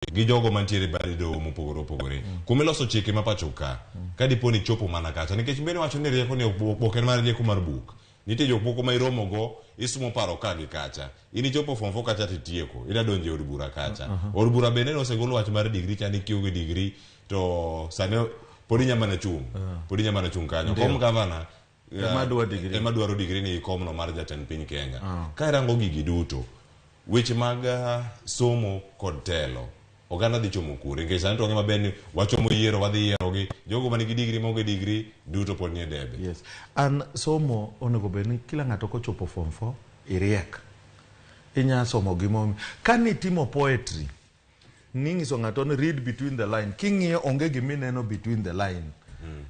Gi jogo mantiere e bad doho mopogore opogore kuma iloso chike ma pacho ka ka dipo ni chopo mana kacha nikech mbene wacho ni rieko ni ok en mana rieko mar buk nitie jok moko ma iromo go isumo paro ka gi kacha in ichopo form 4 kacha titieko ida donjo e od bura kacha od bura bende nosegol wach mar digri cha ni kionge digri to sani pod inya mana chung pod inya mana chung kanyo kom gavana Ema dwa degree. ema dwaro digri ni komno mar jatend piny Kenya ka irango gigi duto weche mag somo kod telo oganda dhi chomo kure nikech sani to wang'e maber ni wachomo yiero wadhi yierogi jogo manigi digri maonge digri duto pod nie debe. Yes. An somo onego bed ni kila ng'ato kochopo form 4 iriek. Inya somo gimomiyo. Ka nitimo poetry, Ning'iso ng'ato ni read between the line. King'iyo onge gima ineno between the line.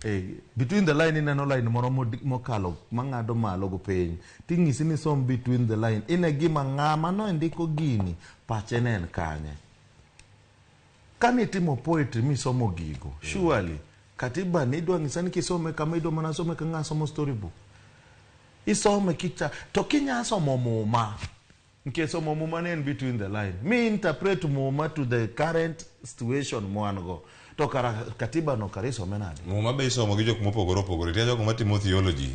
Eh, between the line ineno line moro mokalo mang'ado malo go piny. Ting'isi ni som between the line. Ine gima ng'ama nondiko gini pache ne en kanye. Kanitimo poetry misomo gigo, surely katiba ni idwa ng'isa ni kisome kama idwa mana some ka ng'a somo storybook. Isome kicha to kinya somo muma Nikech somo muma ne en between the line. Mi interpret muma to the current situation mwan go. To kara katiba no kara isome nade? Muma be isomo gi jok mopogore opogore. Nitie jogo matimo theology,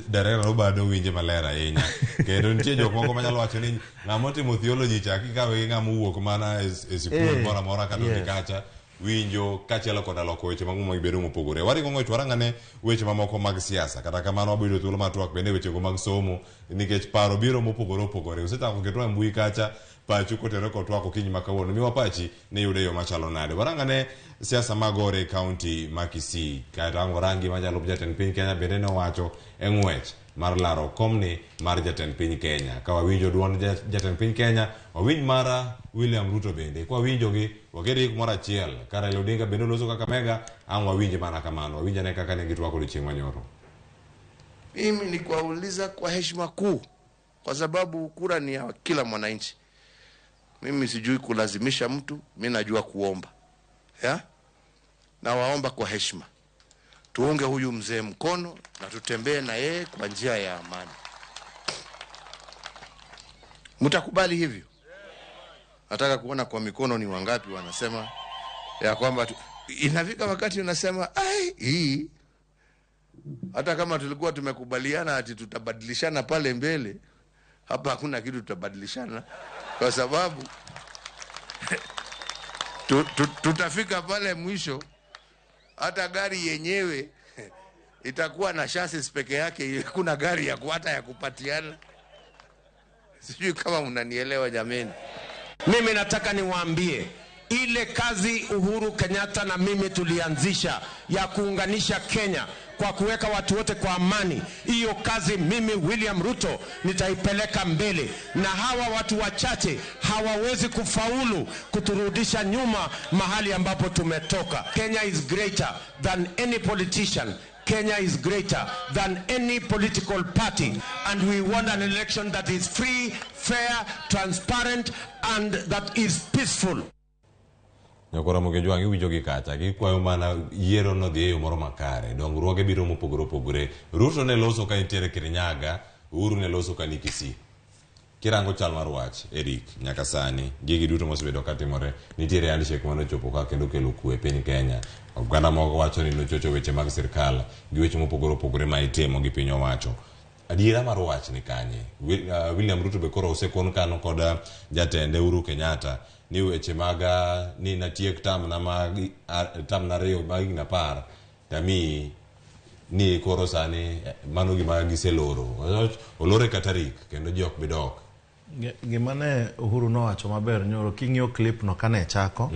Darera Robado winje maler ahinya. Kendo nitie jok moko manyalo wacho ni ng'ama otimo theology cha kikawe gi ng'ama owuok mana e sikul moro amora kata kacha winjo kaachiel koda loko weche mag muma gibedo mopogore. Waringo ng'wech warang'ane weche mamoko mag siasa. Kata kamano wabiro yudo thuolo mar twak bende wechego mag somo nikech paro biro mopogore opogore. Usechako ketwa e mbui kacha pachu kotenore kod twak okinyi ma kawuono. Miwa pachi ni yude yo machalo nade. Warang'ane siasa magore e kaunti ma Kisii. Kaeto ang' warang gima jalup jatend piny Kenya bende ne owacho e ng'wech mar laro komni mar jatend piny Kenya. Ka wawinjo duond jatend piny Kenya, wawinj mara William Ruto bende. Kwa winjogi, waketgi kumoro achiel. Ka Raila Odinga bende oloso Kakamega, ang' wawinj mana kamano. Wawinj ane kaka ne gitwak odiochieng' manyoro. Mimi ni kuwauliza kwa heshima kuu, kwa sababu kura ni ya kila mwananchi. Mimi sijui kulazimisha mtu, mimi najua kuomba. Ya? Na waomba kwa heshima. Tuunge huyu mzee mkono na tutembee na yeye kwa njia ya amani. Mtakubali hivyo? Nataka kuona kwa mikono ni wangapi wanasema ya kwamba inafika wakati unasema ai, hii hata kama tulikuwa tumekubaliana ati tutabadilishana pale mbele, hapa hakuna kitu tutabadilishana, kwa sababu tutafika pale mwisho hata gari yenyewe itakuwa na chassis peke yake, hakuna gari ya hata ya kupatiana. Sijui kama mnanielewa jameni. Mimi nataka niwaambie ile kazi Uhuru Kenyatta na mimi tulianzisha ya kuunganisha Kenya kwa kuweka watu wote kwa amani, hiyo kazi mimi William Ruto nitaipeleka mbele, na hawa watu wachache hawawezi kufaulu kuturudisha nyuma mahali ambapo tumetoka. Kenya is greater than any politician. Kenya is greater than any political party, and we want an election that is free, fair, transparent, and that is peaceful. Nyakora Mogejwang' iwinjo gi kacha gikwayo mana yiero no dhi e yo moro makare. Dongruoge biro mopogore opogore. Ruto ne loso ka nitiere Kirinyaga, Uhuru ne loso ka ni Kisii. Kirango chal mar wach, Eric, nyaka sani, gigi duto mosebedo katimore, nitiere handshake manochopo ka kendo kelo kwe e piny Kenya. Oganda moko wacho ni nochocho weche mag sirkal gi weche mopogore opogore ma itimo gi piny owacho. Adiera mar wach ni kanye? William Ruto be koro osekon kano kod jatende Uhuru Kenyatta ni weche mag ni natiek tamna mag tamna ariyo mag higni 10 tamiyi ni koro sani mano gima giseloro. Olore kata tarik kendo ji ok bi dok. Gima ne Uhuru nowacho maber nyoro king'iyo clip no kane chako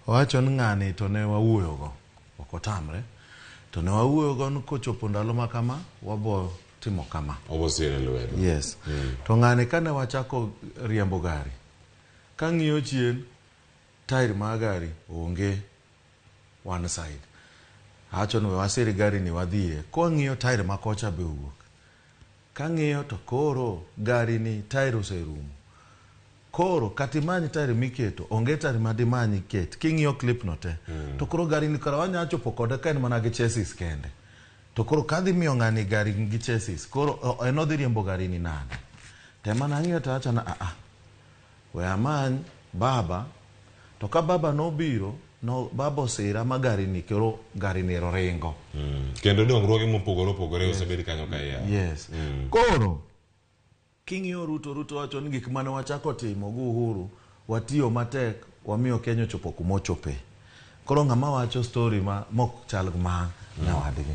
owacho ni ng'ani to ne wawuoyogo ok otamre to ne wawuoyogo ni kochopo ndalo ma kama wabo timo kama. Obo sire lwedo. Yes. To ng'ani kane wachako riembo gari kang'iyo chien tair mar gari onge one side. Awacho ni we wasir gari ni wadhiye. Kwang'iyo tair ma kocha be owuok. Kang'iyo to koro gari ni tair oserumo. Koro kata imany tair miketo, onge tair madimany iket. King'iyo clip no te. To koro gari ni kara wanya chopo kode ka en mana gi chassis kende. To koro kadhi miyo ng'ani gari gi chassis, koro en odhi riembo gari ni nade? Tema nang'iyo to awacho ni a a. We amany baba To ka baba nobiro, no baba osira ma gari ni koro gari ni ringo. Kendo dongruoge mopogore opogore osebed kanyo ka iya. Yes. Koro king'iyo Ruto, Ruto wacho ni gik mane wachako timo gi Uhuru, watiyo matek, wamiyo Kenya ochopo kuma ochope. Koro ng'ama wacho story ma mok chal gi ma nyawadgi.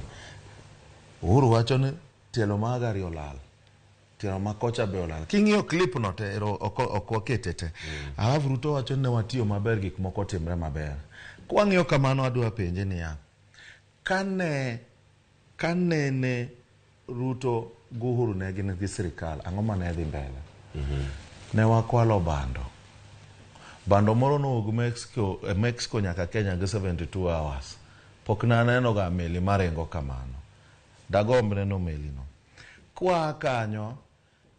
Uhuru wacho ni tielo mar gari olal. Tielo ma kocha be olal. King'iyo clip no te, ero ok wakete te. Alafu Ruto wacho ni ne watiyo maber, gik moko timre maber. Kwang'iyo kamano, adwa penje niya, kane Ruto gi Uhuru ne gin gi sirikal, ang'o mane dhi mbele? Ne wakwalo bando. Bando moro nowuok Mexico, Mexico nyaka Kenya gi 72 hours. Pok naneno ga meli maringo kamano. Dagomb neno meli no. Kwa kanyo,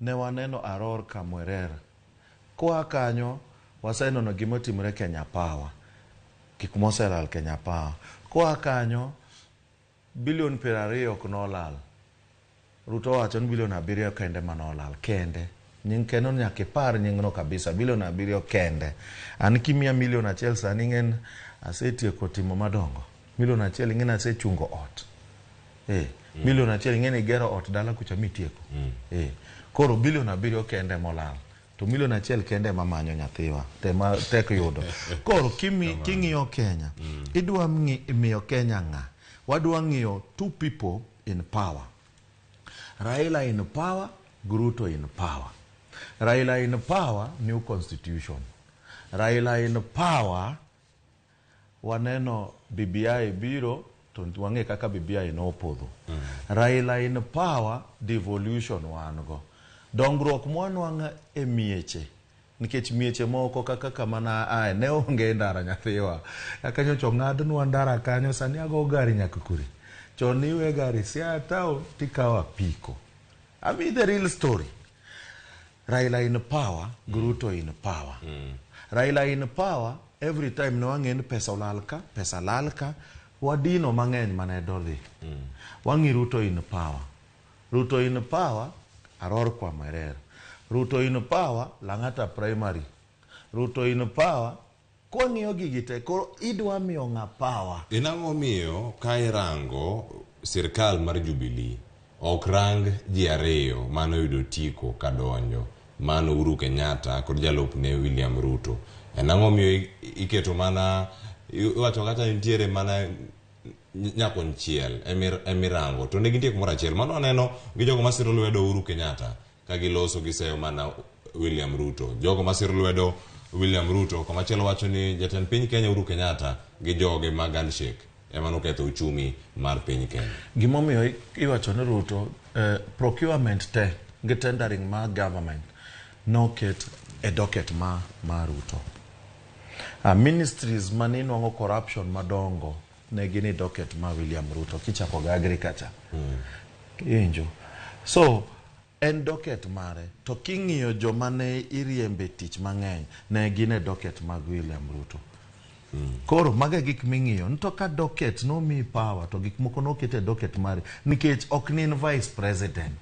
ne waneno Aror Kamwerer. Kwa kanyo, waseneno gima otimore Kenya Power. Gik moselal Kenya Power. Kwa kanyo, bilion 20 ok nolal. Ruto wacho ni bilion 7 kende manolal kende. Nying kendo nyaka ipar nyingno kabisa, bilion 7 kende. An kimiya milion 1 sani ing'en asetieko timo madongo. Milion 1 ing'en asechungo ot. Milion 1 ing'en igero ot dala kucha mitieko. Koro bilion 7 kende molal. To milion 1 kende mamanyo nyathiwa. Tema tek yudo. Koro king'iyo Kenya, idwa miyo Kenya ng'a? Wadwa ng'iyo two people in power. Raila in power, Ruto in power. Raila in power, new constitution. Raila in power, waneno BBI biro, to wang'e kaka BBI nopodho. Raila in power, devolution wan go. Dongruok mwanwang'o e mieche, nikech mieche moko kaka kama na ae ne onge ndara nyathiwa. Kaka nyocha ong'adnwa ndara kanyo, sani ago gari nyaka kure. Chon niwe gari Siaya town tikawo apiko. I mean the real story. Raila in power, Ruto in power. Raila in power, every time ne wang'e ni pesa olal ka, pesa lal ka, wadino mang'eny mane dodhi. Wang'i Ruto in power. Ruto in power, Aror Kwamwerer. Ruto in power, Lang'ata Primary. Ruto in power, kwang'iyo gigi te, koro idwa miyo ng'a power. En ang'o miyo ka irango sirkal mar Jubilee ok rang ji ariyo mane oyudo tiko kadonjo, mano Uhuru Kenyatta kod jalupne William Ruto. En ang'o miyo iketo mana iwacho kata nitiere mana nyakonchiel emirango to ne gintie kumoro achiel. Mano waneno gi jogo masiro lwedo Uhuru Kenyatta ka giloso giseyo mana William Ruto. Jogo masiro lwedo William Ruto komachielo wacho ni jatend piny Kenya Uhuru Kenyatta gi joge mag handshake ema noketho uchumi mar piny Kenya. Gimomiyo iwacho ni Ruto, procurement te gi tendering mar government noket e docket ma Ruto. Ministries mane inwang'o corruption madongo ne gin e docket ma William Ruto kichako gi agriculture. Iwinjo? So en docket mare to king'iyo joma ne iriembe tich mang'eny ne gin e docket mag William Ruto. Koro mago e gik ming'iyo. To ka docket nomiyi power to gik moko noket e docket mari nikech ok ni in vice president,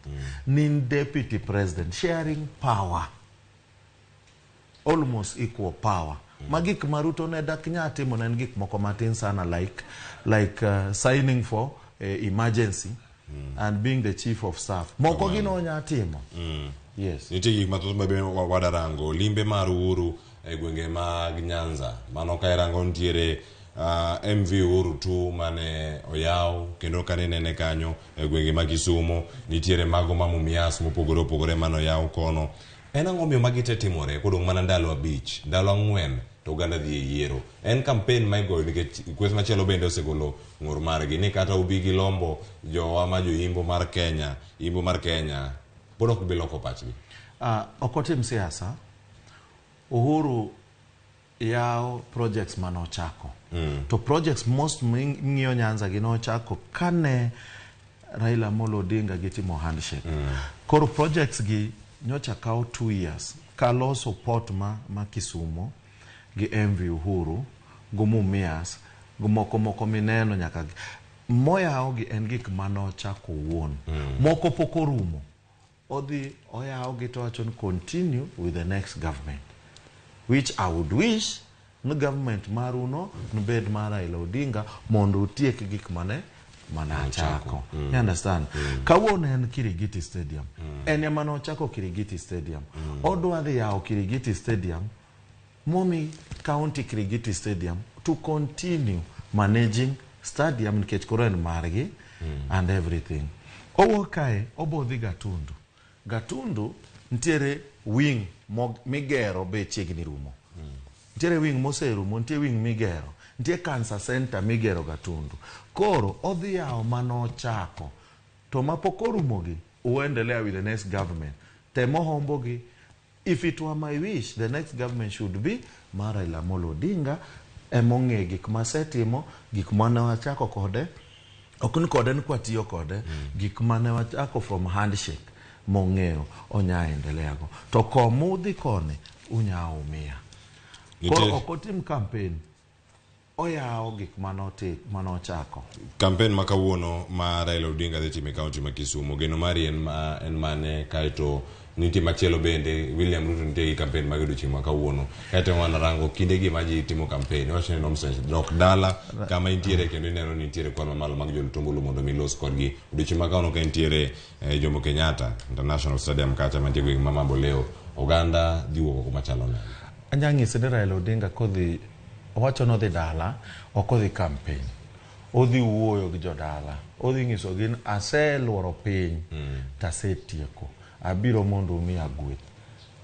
ni in deputy president, sharing power. Almost equal power. Ma gik ma Ruto ne dak nya timo ne en gik moko matin sana like signing for emergency and being the chief of staff. Moko gi nonya timo. Yes. Nitie gik mathoth ma be wadarango. Limbe mar Uhuru e gwenge mag Nyanza. Mano ka irango nitiere MV Uhuru 2 mane oyaw kendo kane nene kanyo e gwenge mag Kisumu nitiere mago ma Mumias mopogore opogore mane oyaw kono. En ang'o miyo magi te timore kodong' mana ndalo 5, ndalo 4 to oganda dhi e yiero. En campaign ma igoyo nikech kweth machielo bende osegolo ng'ur margi ni kata ubi gi lombo jowa ma joimbo mar Kenya, imbo mar Kenya pod ok bi loko pachgi. Ok otim siasa. Uhuru yawo projects manochako. To projects most ming'iyo Nyanza gi nochako kane Raila Amolo Odinga gitimo handshake. Koro projects gi nyocha kawo 2 years kaloso port ma Kisumu gi MV Uhuru gi Mumias gi moko moko mineno nyaka moyawo gi en gik manochako wuon. Moko pok orumo. Odhi oyawo gi to wacho ni continue with the next government, which I would wish. Ni government maru no nobed mar Raila Odinga mondo utiek gik mane achako. You understand? Kawuono en Kirigiti Stadium. En ema nochako Kirigiti Stadium. Odwa dhi yawo Kirigiti Stadium momi county Kirigiti Stadium to continue managing stadium nikech koro en margi and everything. Owuok kae obodhi Gatundu. Gatundu nitiere wing migero be chiegni rumo. Nitiere wing moserumo, nitie wing migero. Nitie cancer center migero Gatundu. Koro odhi yawo manochako. To mapok orumogi, uendelea with the next government. Temo hombogi. If it were my wish, the next government should be mar Raila Amolo Odinga emong'e gik masetimo, gik mane wachako kode, ok ni kode ni kwatiyo kode, gik mane wachako from handshake mong'eyo onya endelea go. To komudhi koni unya umia. Koro ok otim campaign, oyawo gik manochako. Campaign ma kawuono ma Raila Odinga dhi timo e kaunti ma Kisumu, geno mari en mane? Kaeto nitie machielo bende, William Ruto nitie gi campaign mag odiochieng' ma kawuono. Kaeto wana rango kinde gi ma ji timo campaign, iwacho ni nonsense, dok dala kama intiere kendo ineno ni nitiere kwan mamalo mag jolut ombulu mondo mi los kodgi. Odiochieng' ma kawuono ka intiere Jomo Kenyatta International Stadium kacha mantie gweng' ma Mamboleo, oganda dhi wuok oko machalo nade? Anya nyisi ni Raila Odinga kodhi owacho ni odhi dala, ok odhi campaign. Odhi wuoyo gi jodala. Odhi nyisogi ni aseluoro piny tasetieko. Abiro mondo umiya gweth.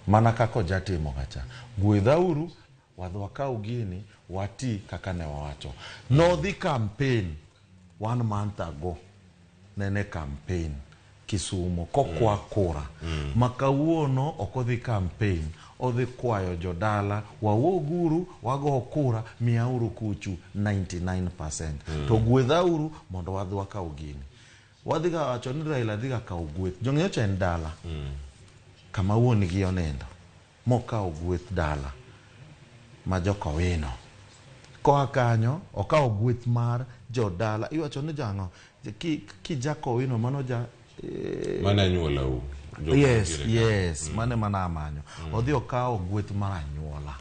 Mana kaka ojatimo kacha. Gwedhauru, wadhi wakaw gini, wati kaka ne wawacho. Nodhi campaign 1 month ago. Nene campaign Kisumo kokwa kura. Ma kawuono ok odhi campaign, odhi kwayo jodala, wawuoguru, wago kura, miyauru kuchu 99%. To gwedhauru mondo wadhi wakaw gini. Wadhi ga wacho ni Raila dhi ga kawo gweth. Jong'eyo en dala. Kama wuon gi onindo. Mokawo gweth dala. Ma Jokowino. Koa kanyo, okawo gweth mar jodala. Iwacho ni jang'o? Ki Jakowino mano ja Mane anyuolau. Yes, yes, mane mana amanyo. Odhi okawo gweth mar anyuola.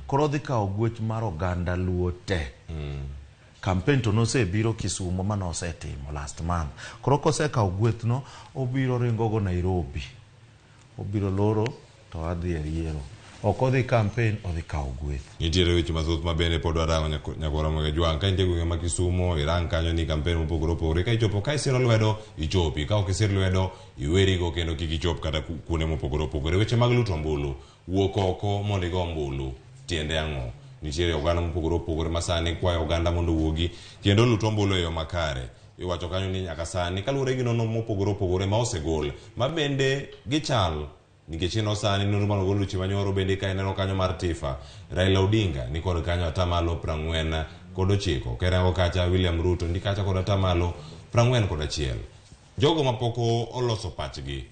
Koro odhi kawo gweth mar oganda Luo te. Campaign to nosebiro Kisumo mane osetimo last month. Koro kosekawo gweth no, obiro ringogo Nairobi. Obiro loro to adhi e yiero. Ok odhi campaign, odhi kawo gweth. Nitiere weche mathoth ma bende pod warango nyakwara Mwege Jwang'. Ka intie gwenge ma Kisumo, irang kanyo ni campaign mopogore opogore. Ka ichopo, ka isiro lwedo, ichopi. Ka ok isir lwedo, iwerigo kendo kik ichop kata kuonde mopogore opogore. Weche mag luto ombulu, wuok oko mondo igo ombulu, tiende ang'o? Nitiere oganda mopogore opogore ma sani kwayo oganda mondo owuogi kendo olut ombulu e yo makare. Iwacho kanyo ni nyaka sani kaluwore gi nonro mopogore opogore ma osegol, ma bende gichal nikech ineno sani nonro mane ogol odiochieng' manyoro bende ka ineno kanyo mar Tifa, Raila Odinga ni kod kanyo atamalo 49. Ka irango kacha William Ruto ni kacha kod atamalo 41. Jogo mapok oloso pachgi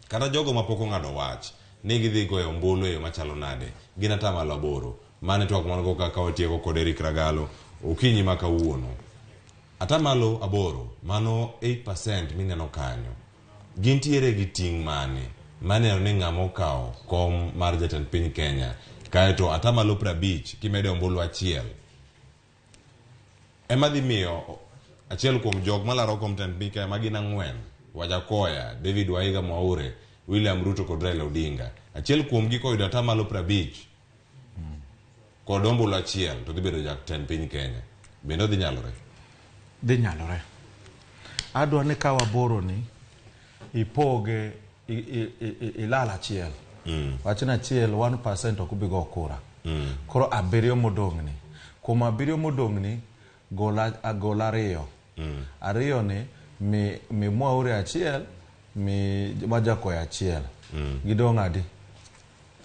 kata jogo mapok ong'ado wach ni gidhi goyo ombulu e yo machalo nade gin atamalo 8. Mane twak man go kaka watieko kod Eric Ragalo okinyi ma kawuono. Atamalo 8 mano 8% mineno kanyo gintiere gi ting' mane maneno ni ng'ama okawo kom mar jatend piny Kenya kaeto atamalo 50 kimede ombulu achiel ema dhi miyo achiel kuom jok malaro kom tend piny Kenya ma gin 4 Wajakoya, David Waiga Mwaure, William Ruto kod Raila Odinga. Achiel kuom gi koyudo atamalo 50 kod ombulu achiel to dhi bedo jatend piny Kenya. Bende odhi nyalore? Dhi nyalore. Adwa ni kaw aboro ni ipoge ilal achiel. Wachni achiel 1% ok bi go kura. Koro 7 modong' ni. Kuom 7 modong' ni gol 2. 2 ni mi Mwaure achiel, mi Wajakoya achiel. Gidong' adi?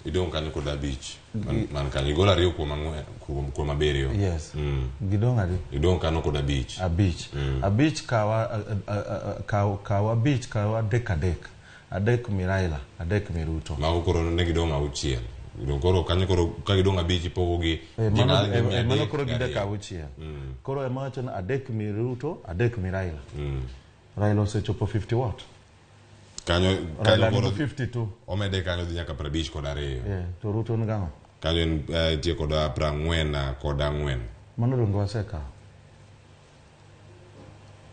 Idong' kanyo kod 5. Man kanyo igol 2 kuom 4 kuom 7. Yes. Gidong' adi? Idong' kanyo kod 5. 5. 5 kawa kawa 5 kawa 3 3. 3 mi Raila, 3 mi Ruto. Mago koro ne gidong' 6. Koro kanyo koro ka gidong' 5 ipogo gi mano koro gidek 6. Koro ema wacho ni 3 mi Ruto, 3 mi Raila. Raila osechopo 50 what? Kanyo kanyo koro 52. Omede kanyo dhi nyaka 52. Yeah, to Ruto ni gang'o? Kanyo en nitie kod 44. Mano donge wasekawo.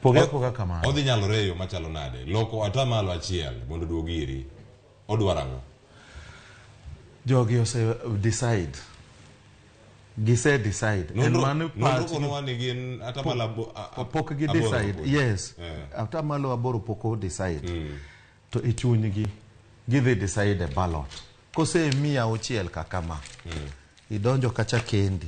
Poge apoga kamano. Odhi nyalore e yo machalo nade? Loko 1% mondo oduog iri. Odwaro ang'o? Jogi ose decide. Gise decide. En mano Nonro pach konowa ni gin atamalo pok gi aboro decide. pod. Yes. Eh. Atamalo 8 pok o decide. To e chunygi gidhi decide e ballot. Kose 600 kakama. Idonjo kacha kendi.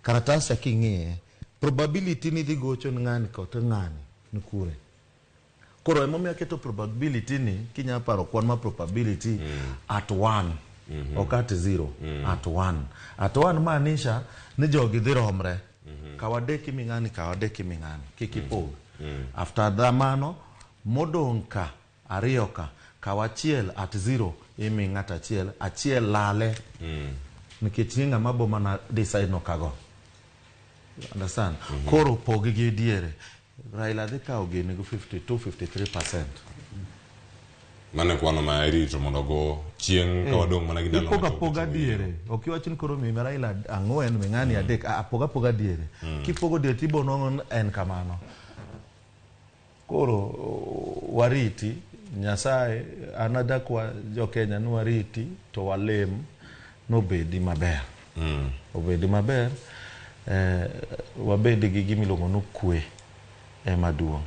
Karatas cha king'iye, probability ni dhi gocho ni ng'ani kod ng'ani ni kure. Koro emomiyo aketo probability ni kinya paro kwan ma probability at 1 ok at 0 at 1. At 1 maanisha ni jogi dhi romre. Kaw adek imi ng'ani, kaw adek imi ng'ani, kik ipog. After that mano, modong' ka 2 ka, kaw 1 at 0 imi ng'at achiel, achiel lale. Nikech ni ng'ama bo mana decide no kago. Understand? Koro pog gi diere. Raila dhi kawo gini gi 52-53%. Mano e kwano ma irito mondo go chieng' ka wadong' mana gi ndalo Ipogo machuok apoga to diere. Ok iwach ni koro mi Raila 4, mi ng'ani 3. Ah, poga apoga diere. Kipogo diere tibo nwang'o ni en kamano. Koro wariti Nyasaye, an adakwa jo Kenya ni wariti to walem nobedi maber. Obedi maber, wabed gi gima iluongo ni kwe ema duong'.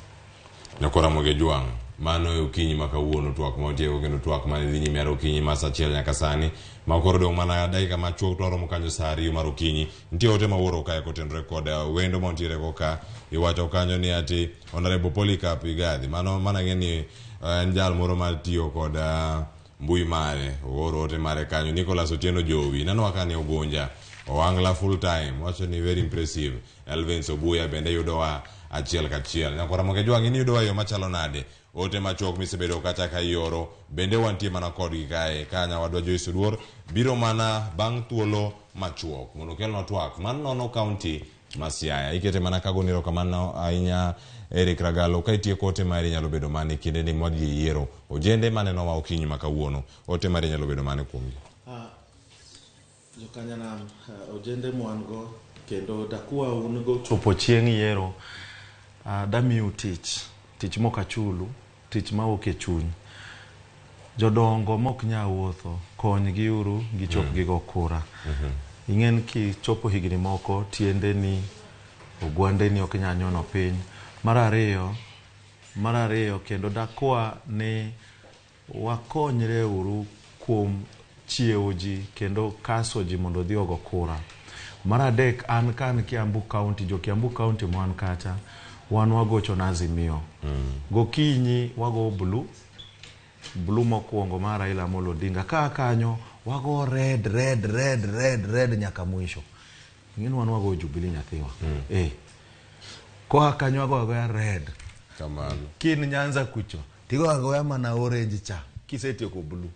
Nyakora Ramogi Jwang', mano e okinyi ma kawuono twak ma watieko kendo twak mane dhi nyime okinyi ma saa 1 nyaka sani. Ma koro dong' mana dakika machuok to waromo kanyo saa 2 mar okinyi. Nitie ote ma wuoro kae kotenore kod wendo ma wantiere go ka. Iwacho kanyo ni ati Honorable Polycarp Igathe. Mano mana ng'e ni en jal moro mar tiyo kod mbui mare. Ooro ote mare kanyo. Nicholas Otieno Jowi. Neno ka ni Ogunja. Owangla full time. Wacho ni very impressive. Elvins Obuya bende yudowa achiel kachiel. Nyakora Ramogi Jwang' in yudowa e yo machalo nade? Ote machuok misebedo kacha ka ioro bende wantie mana kodgi kae. Ka nyawadwa Joyce Oduor biro mana bang' thuolo machuok mondo okelnwa twak mar nono kaunti ma Siaya. Ikete mana kagoni erokamano ahinya Eric Ragalo. Ka itieko ote mari nyalo bedo mane kinde ni mwadhi e yiero. Ojende manenowa okinyi ma kawuono. Ote mari nyalo bedo mane kuomgi? Jokanyanam, ojende mwan go kendo dakwa un go chopo chieng' yiero, damiu tich, tich mok achulu, tich mawuok e chuny. Jodongo mok nyal wuotho, konygi uru gichop gigo kura. Ing'en kichopo higni moko, tiendeni, ogwandeni ok nyal nyono piny. Mar ariyo kendo dakwa ni wakonyre uru kuom chiewo ji kendo kaso ji mondo odhi ogo kura. Mar adek, an ka an Kiambu County, jo Kiambu County mwan kacha, wan wagocho na Azimio. Gokinyi wago blue, blue mokwongo mar Raila Amolo Odinga. Ka kanyo wago red, red, red, red, red nyaka mwisho. Ing'eni wan wago Jubilee nyathiwa. Koa kanyo wago agoya red. Kamano. Kin Nyanza kucho, tigo agoya mana orange cha, kisetieko blue.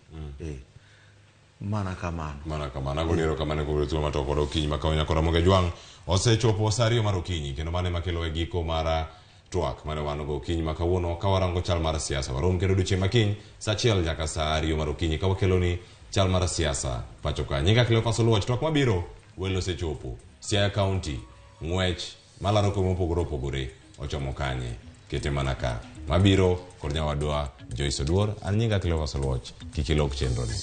Mana kamano. Mana kamano. Agoni erokamano kuom thuolo matok kod okinyi ma kawuono. Nyakora Ramogi Jwang' osechopo saa 2 mar okinyi kendo mano ema kelo e giko mar twak mane wan go okinyi ma kawuono ka warango chal mar siasa. Warom kendo odiochieng' ma kiny saa 1 nyaka saa 2 mar okinyi ka wakeloni chal mar siasa pacho ka. Nyinga Cleophas Oluoch, twak mabiro welo osechopo. Siaya County, ng'wech malaro kombe mopogore opogore ochomo kanye? Kete mana ka. Mabiro kod nyawadwa Joyce Oduor. An nyinga Cleophas Oluoch. Kik ilok chenro ni.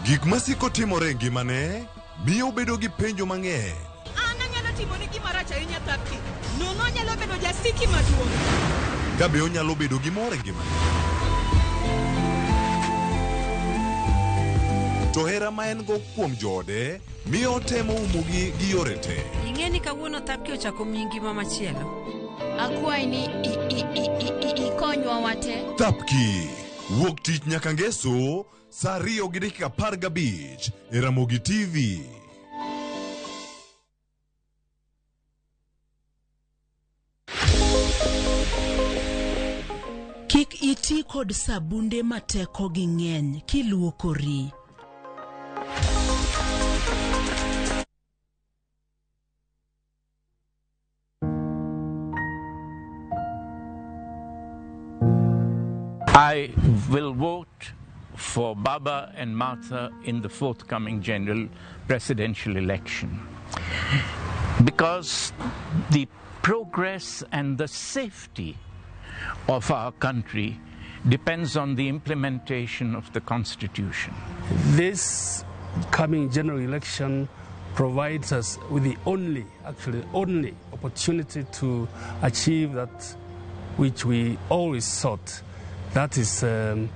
Gik masiko timore e ngimane miyo obedo gi penjo mang'eny. An anyalo timoni gima rach ahinya Thapki. Nono anyalo bedo jasiki maduong'. Ka be onyalo bedo gi mor e ngimane. To hera ma en go kuom joode miyo otemo umogi gi yore te. Ing'e ni kawuono Thapki ochako miyi ngima machielo. Akwayi ni ikonywa wate. Thapki, wuok tich nyaka ngeso, saa 2:15 e Ramogi TV. Kik iti kod sabunde ma tekogi ng'eny kiluokori. I will vote for Baba and Martha in the forthcoming general presidential election because the progress and the safety of our country depends on the implementation of the Constitution. This coming general election provides us with the only, actually only opportunity to achieve that which we always sought. That is the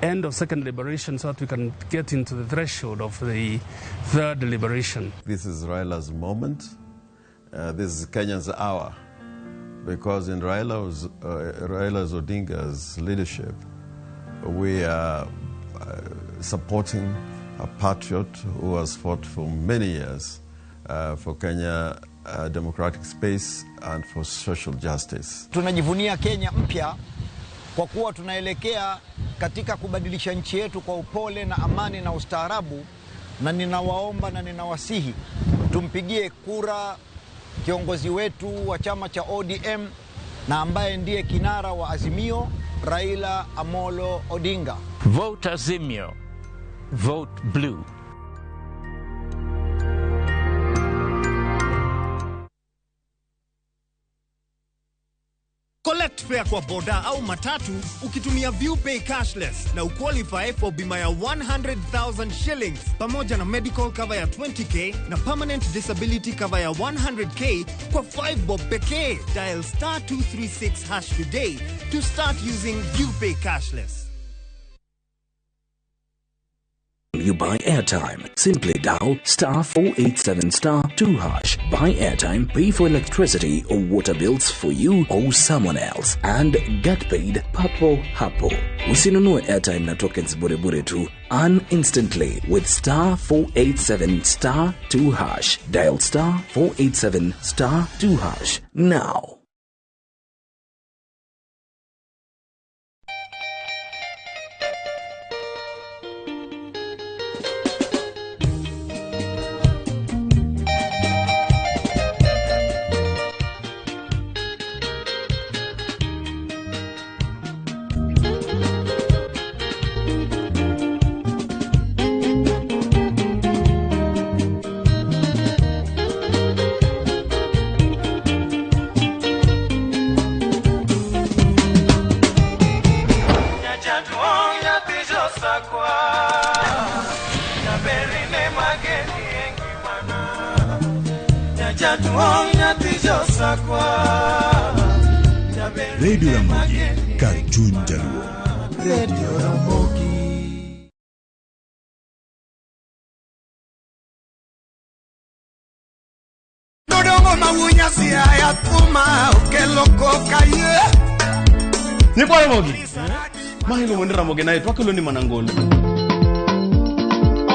end of second liberation, so that we can get into the threshold of the third liberation. This is Raila's moment. This is Kenya's hour, because in Raila's Odinga's leadership, we are supporting a patriot who has fought for many years for Kenya democratic space and for social justice. Tunajivunia Kenya mpya kwa kuwa tunaelekea katika kubadilisha nchi yetu kwa upole na amani na ustaarabu, na ninawaomba na ninawasihi tumpigie kura kiongozi wetu wa chama cha ODM na ambaye ndiye kinara wa Azimio, Raila Amolo Odinga. Vote Azimio. Vote blue. Collect fare kwa boda au matatu ukitumia ViewPay cashless na uqualify for bima ya 100,000 shillings pamoja na medical cover ya 20k na permanent disability cover ya 100k kwa 5 bob pekee. Dial star 236 hash today to start using ViewPay cashless. You buy airtime. Simply dial star 487 star 2 hash. Buy airtime, pay for electricity or water bills for you or someone else, and get paid papo hapo. Usinunue airtime na tokens bure bure tu. Earn instantly with star 487 star 2 hash. Dial star 487 star 2 hash now. Radio Ramogi, kar chuny Jaluo. Radio Ramogi. Dodongo mawunya siaya thuma okelo koka ye. Nyikwa Ramogi. Mahingo mwende Ramogi naye twakelo ni manangolo.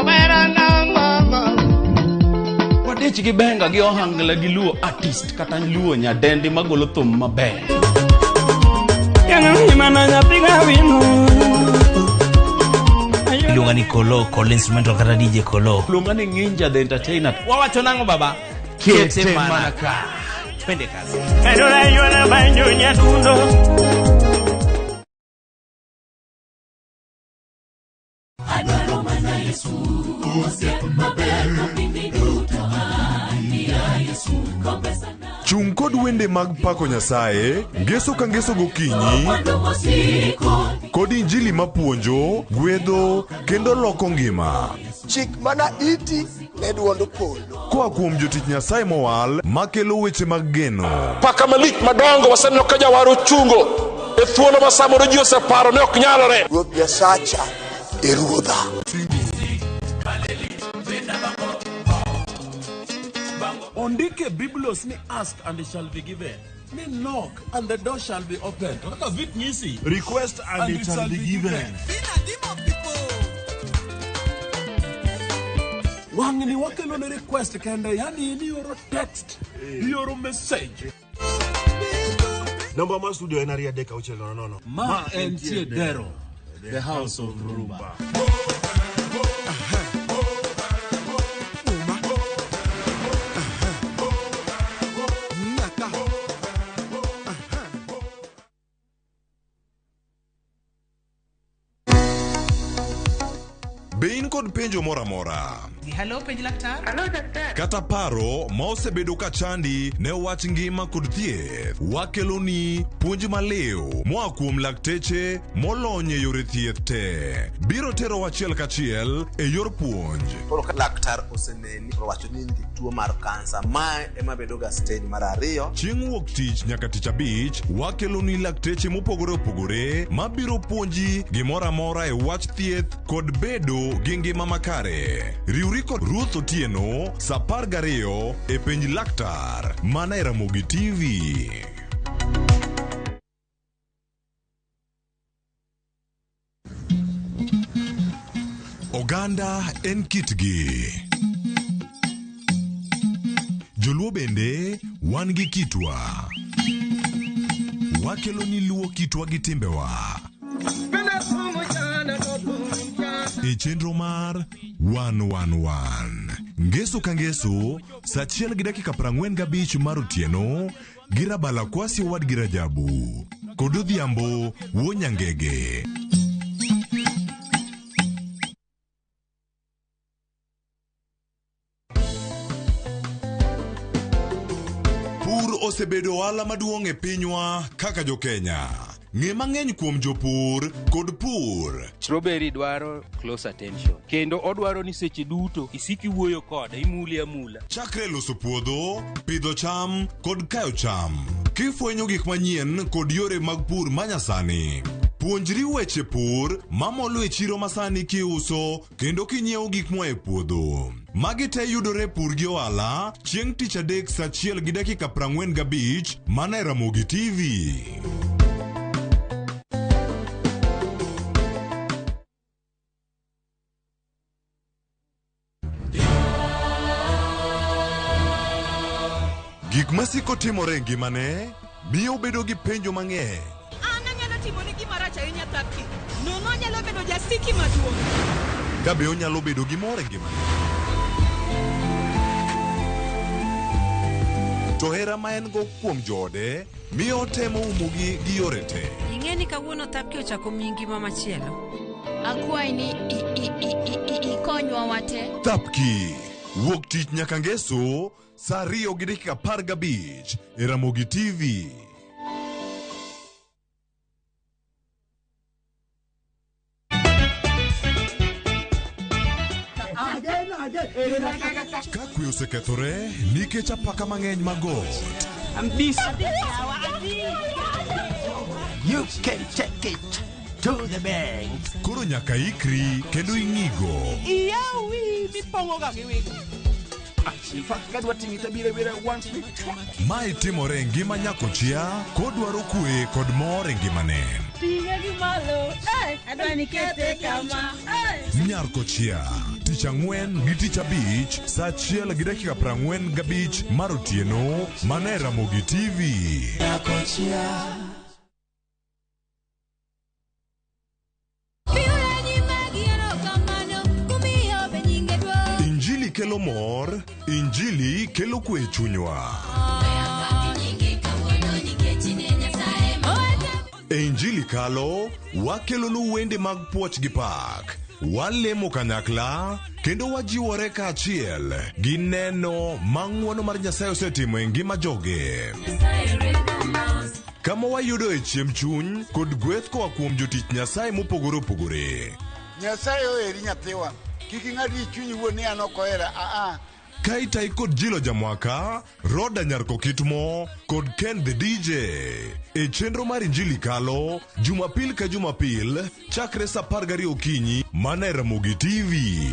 Omera na mama. Wadich gi benga gi ohangla gi luo artist kata luo nyadendi magolo thum maber. Iluonga ni Kolo, Kolo instrumental kata DJ Kolo. Iluonga ni Nginja the entertainer. Wawacho nang'o baba? Kete mana ka. Twende kazi. Chung kod wende mag pako Nyasaye, ngeso ka ngeso gokinyi, kod injili mapuonjo, gwedho, kendo loko ngima. Chik mana iti ne duond polo. Koa kuom jotich Nyasaye mowal, makelo weche mag geno. Paka malich madongo waseneno ka jawar ochungo e thuolo ma samoro ji oseparo ne ok nyalore. Ruoth Nyasacha e ruodha. Ondike Biblos ni ask and it shall be given. Ni knock and the door shall be opened. Kaka vit nyisi. Request and it shall be given. Wang'ni wakelo ne request kende, yani ioro text, ioro message. Namba mar studio en 23600. Ma entie Dero, the house of Rumba. Be in kod penjo moro amora? Hello, penj laktar. Hello, daktari. Kata paro ma osebedo ka chandi ne wach ngima kod thieth, wakeloni puonj maliw moa kuom lakteche molony e yore thieth te. Biro terowa achiel kachiel e yor puonj. Koro ka laktar oseneni to owacho ni in gi tuo mar kansa, mae ema bedo ga stage mar ariyo. Chieng' wuok tich nyaka tich abich, wakeloni lakteche mopogore opogore mabiro puonji gimoro amora e wach thieth kod bedo gi ngima makare. Riwri kod Ruth Otieno sa 12 e penj laktar mana e Ramogi TV. Oganda en kitgi. Joluo bende wan gi kitwa. Wakelo ni luo kitwa gi timbewa. E chenro mar 111 Ngeso ka ngeso sa 1:45 mar otieno gi Rabala Kwasi owadgi Rajabu kod Odhiambo wuo Nyangege. Pur osebedo ohala maduong' e pinywa kaka jokenya. Ng'e mang'eny kuom jopur kod pur. Strawberry dwaro close attention kendo odwaro ni seche duto isik iwuoyo kode imule amula. Chakre loso puodho, pidho cham kod kayo cham. Kifwenyo gik manyien kod yore mag pur manyasani. Puonjri weche pur mamolo e chiro masani kiuso kendo kinyiewo gik moa e puodho. Magi te yudore pur gi ohala chieng' tich adek sa 1:45 mana e Ramogi TV. Gik masiko timore e ngimane miyo obedo gi penjo mang'eny. An anyalo timoni gima rach ahinya Thapki. Nono anyalo bedo jasiki maduong'. Ka be onyalo bedo gi mor e ngimane. To hera ma en go kuom joode miyo otemo umogi gi yore te. Ing'e ni kawuono Thapki ochako miyi ngima machielo. Akwayi ni ikonywa wate. Thapki wuok tich nyaka ngeso sa 2:15 e Ramogi TV. Ka kwe osekethore nikech apaka mang'eny mag got. You can take it to the bank. Koro nyaka ikri kendo ing'igo. Iyawi mipong'oga gi wigi. In fact, kadwa ting'i tabiro biro once week. Mae timore e ngima nyakochia kodwaro kwe kod mor e ngimane. Ting'e gi malo. Adwa ni kete kama. Nyar kochia tich ang'wen gi tich abich sa 1:45 mar otieno mana e Ramogi TV. Injili kelo mor, Injili kelo kwe e chunywa. E Injili kalo, wakelonu wende mag puoch gi pak. Walemo kanyakla kendo wajiwore kaachiel gi neno ma ng'wono mar Nyasaye osetimo e ngima joge. Kama wayudo e chiemb chuny kod gweth koa kuom jotich Nyasaye mopogore opogore. Nyasaye oheri nyathiwa. Kik ing'ad gi chunyi wuon ni an ok ohera. Aa. Ka itai kod Jilo Jamwaka, Roda Nyarkokitmo kod Ken the DJ. E chenro mar Injili kalo, Jumapil ka Jumapil, chakre sa 12 okinyi mana e Ramogi TV.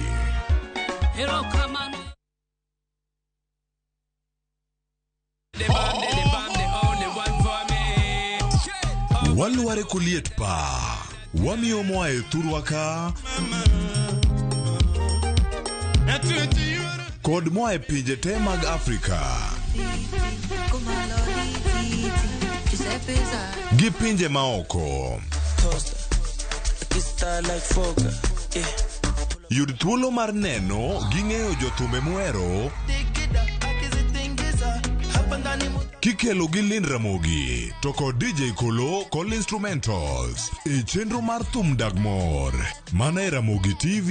Walware koliet pa. Wamiyo moa e thurwa ka kod moa e pinje te mag Afrika gi pinje maoko. Yud thuolo mar neno gi ng'eyo jothumbe muhero. Kikelo gi Lynn Ramogi to kod DJ Kolo kod instrumentals e chenro mar thum dag mor mana e Ramogi TV.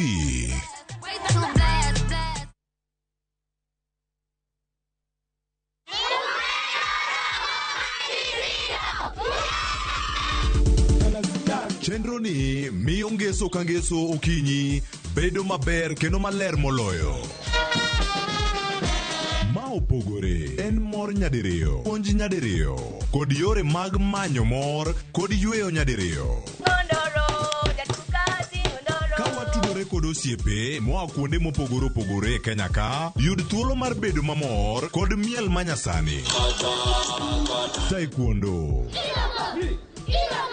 Chenro ni miyo ngeso ka ngeso okinyi bedo maber kendo maler moloyo. Ma opogore en mor nyadiriyo, puonj nyadiriyo, kod yore mag manyo mor kod yweyo nyadiriyo. Ka watudore kod osiepe moa kuonde mopogore opogore e Kenya ka, yud thuolo mar bedo mamor kod miel manyasani. Taekwondo,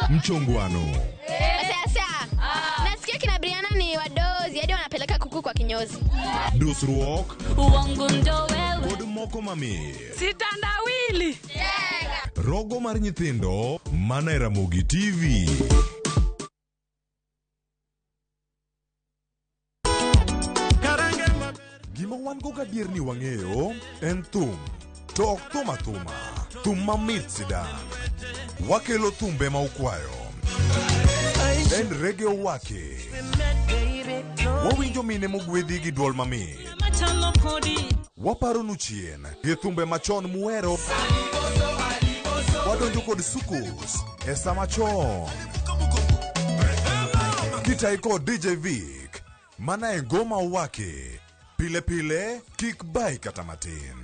mchongwano, Sasa nasikia kina Briana ni wadozi hadi wanapeleka kuku kwa kinyozi. dusruok Uongo ndo wewe. kod moko mamit. Sitandawili. Rogo mar nyithindo mana e Ramogi TV. Gima wan go gadier ni wang'eyo en thum. To ok thum athuma, thum mamit sidang'. Wakelo thumbe ma ukwayo. En reggae owaki. Wawinjo mine mogwedhi gi duol mamit. Waparonu chien gi thumbe machon muhero. Wadonjo kod sukus e sama chon. Kitai kod DJ Vic mana e ngoma owaki. Pile pile kik bai kata matin.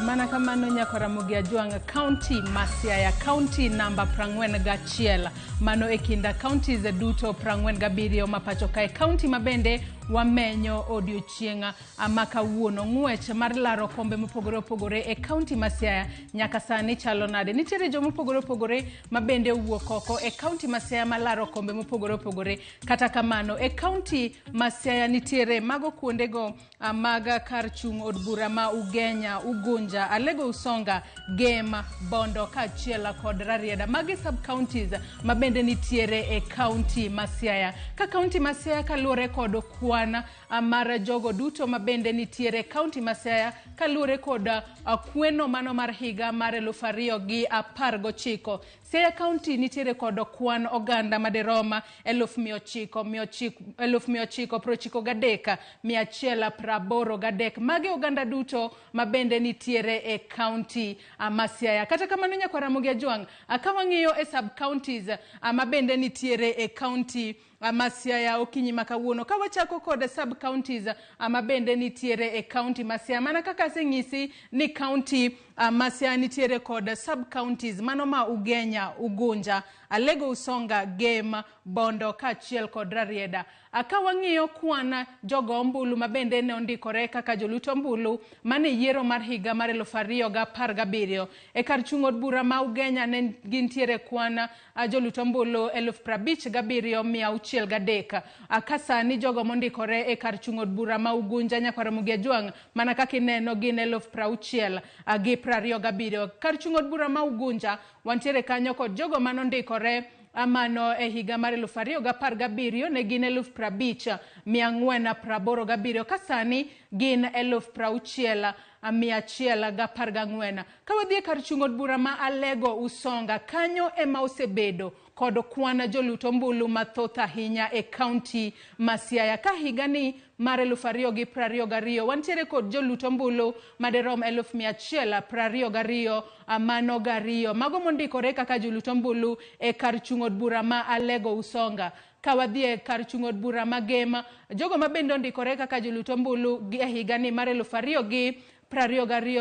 Mana kamano nyako Ramogi Ajwang' kaunti ma Siaya, kaunti namba 41. Mano e kind counties duto 47 ma pacho kae, kaunti ma bende wamenyo odiochieng' ma kawuono. Ng'wech mar laro kombe mopogore opogore e kaunti ma Siaya nyaka sani chalo nade? Nitiere joma opogore opogore ma bende owuok oko e kaunti ma Siaya malaro kombe mopogore opogore. Kata kamano e kaunti ma Siaya nitiere mago kuondego mag kar chung' od bura ma Ugenya, Ugunja, Alego Usonga, Gem, Bondo kaachiel kod Rarieda. Magi sub counties ma bende nitiere e kaunti ma Siaya. Ka kaunti ma Siaya kaluwore kod kwan mar jogo duto ma bende nitiere e kaunti ma Siaya kaluwore kod kweno mano mar higa mar 2019. Siaya kaunti nitiere kod kwan oganda maderom 993,183. Magi oganda duto ma bende nitiere e kaunti ma Siaya. Kata kamano nyakwa Ramogi Ajwang', ka wang'iyo e sub counties ma bende nitiere e kaunti ma Siaya okinyi ma kawuono, ka wachako kod sub counties ma bende nitiere e kaunti ma Siaya, mana kaka aseng'isi ni kaunti ma Siaya nitiere kod sub counties mano ma Ugenya, Ugunja, Alego Usonga, Gem, Bondo kaachiel kod Rarieda. Ka wang'iyo kwan jogo ombulu ma bende ne ondikore kaka jolut ombulu mane yiero mar higa mar 2017 e kar chung' od bura ma Ugenya ne gintiere kwan jolut ombulu 57,603. Ka sani jogo mondikore e kar chung' od bura ma Ugunja nyakwa Ramogi Ajwang' mana kaka ineno gin 60,027. Kar chung' od bura ma Ugunja wantiere kanyo kod jogo manondikore mano e higa mar 2017 ne gin 50,487, ka sani gin 60,000 114. Ka wadhi e kar chung' od bura ma Alego Usonga, kanyo ema osebedo kod kwan jolut ombulu mathoth ahinya e kaunti ma Siaya. Ka higani mar 2022 wantiere kod jolut ombulu maderom 122,000 mano gariyo. Mago mondikore kaka jolut ombulu e kar chung' od bura ma Alego Usonga. Ka wadhi e kar chung' od bura ma Gem, jogo ma bende ondikore kaka jolut ombulu e higani mar 2022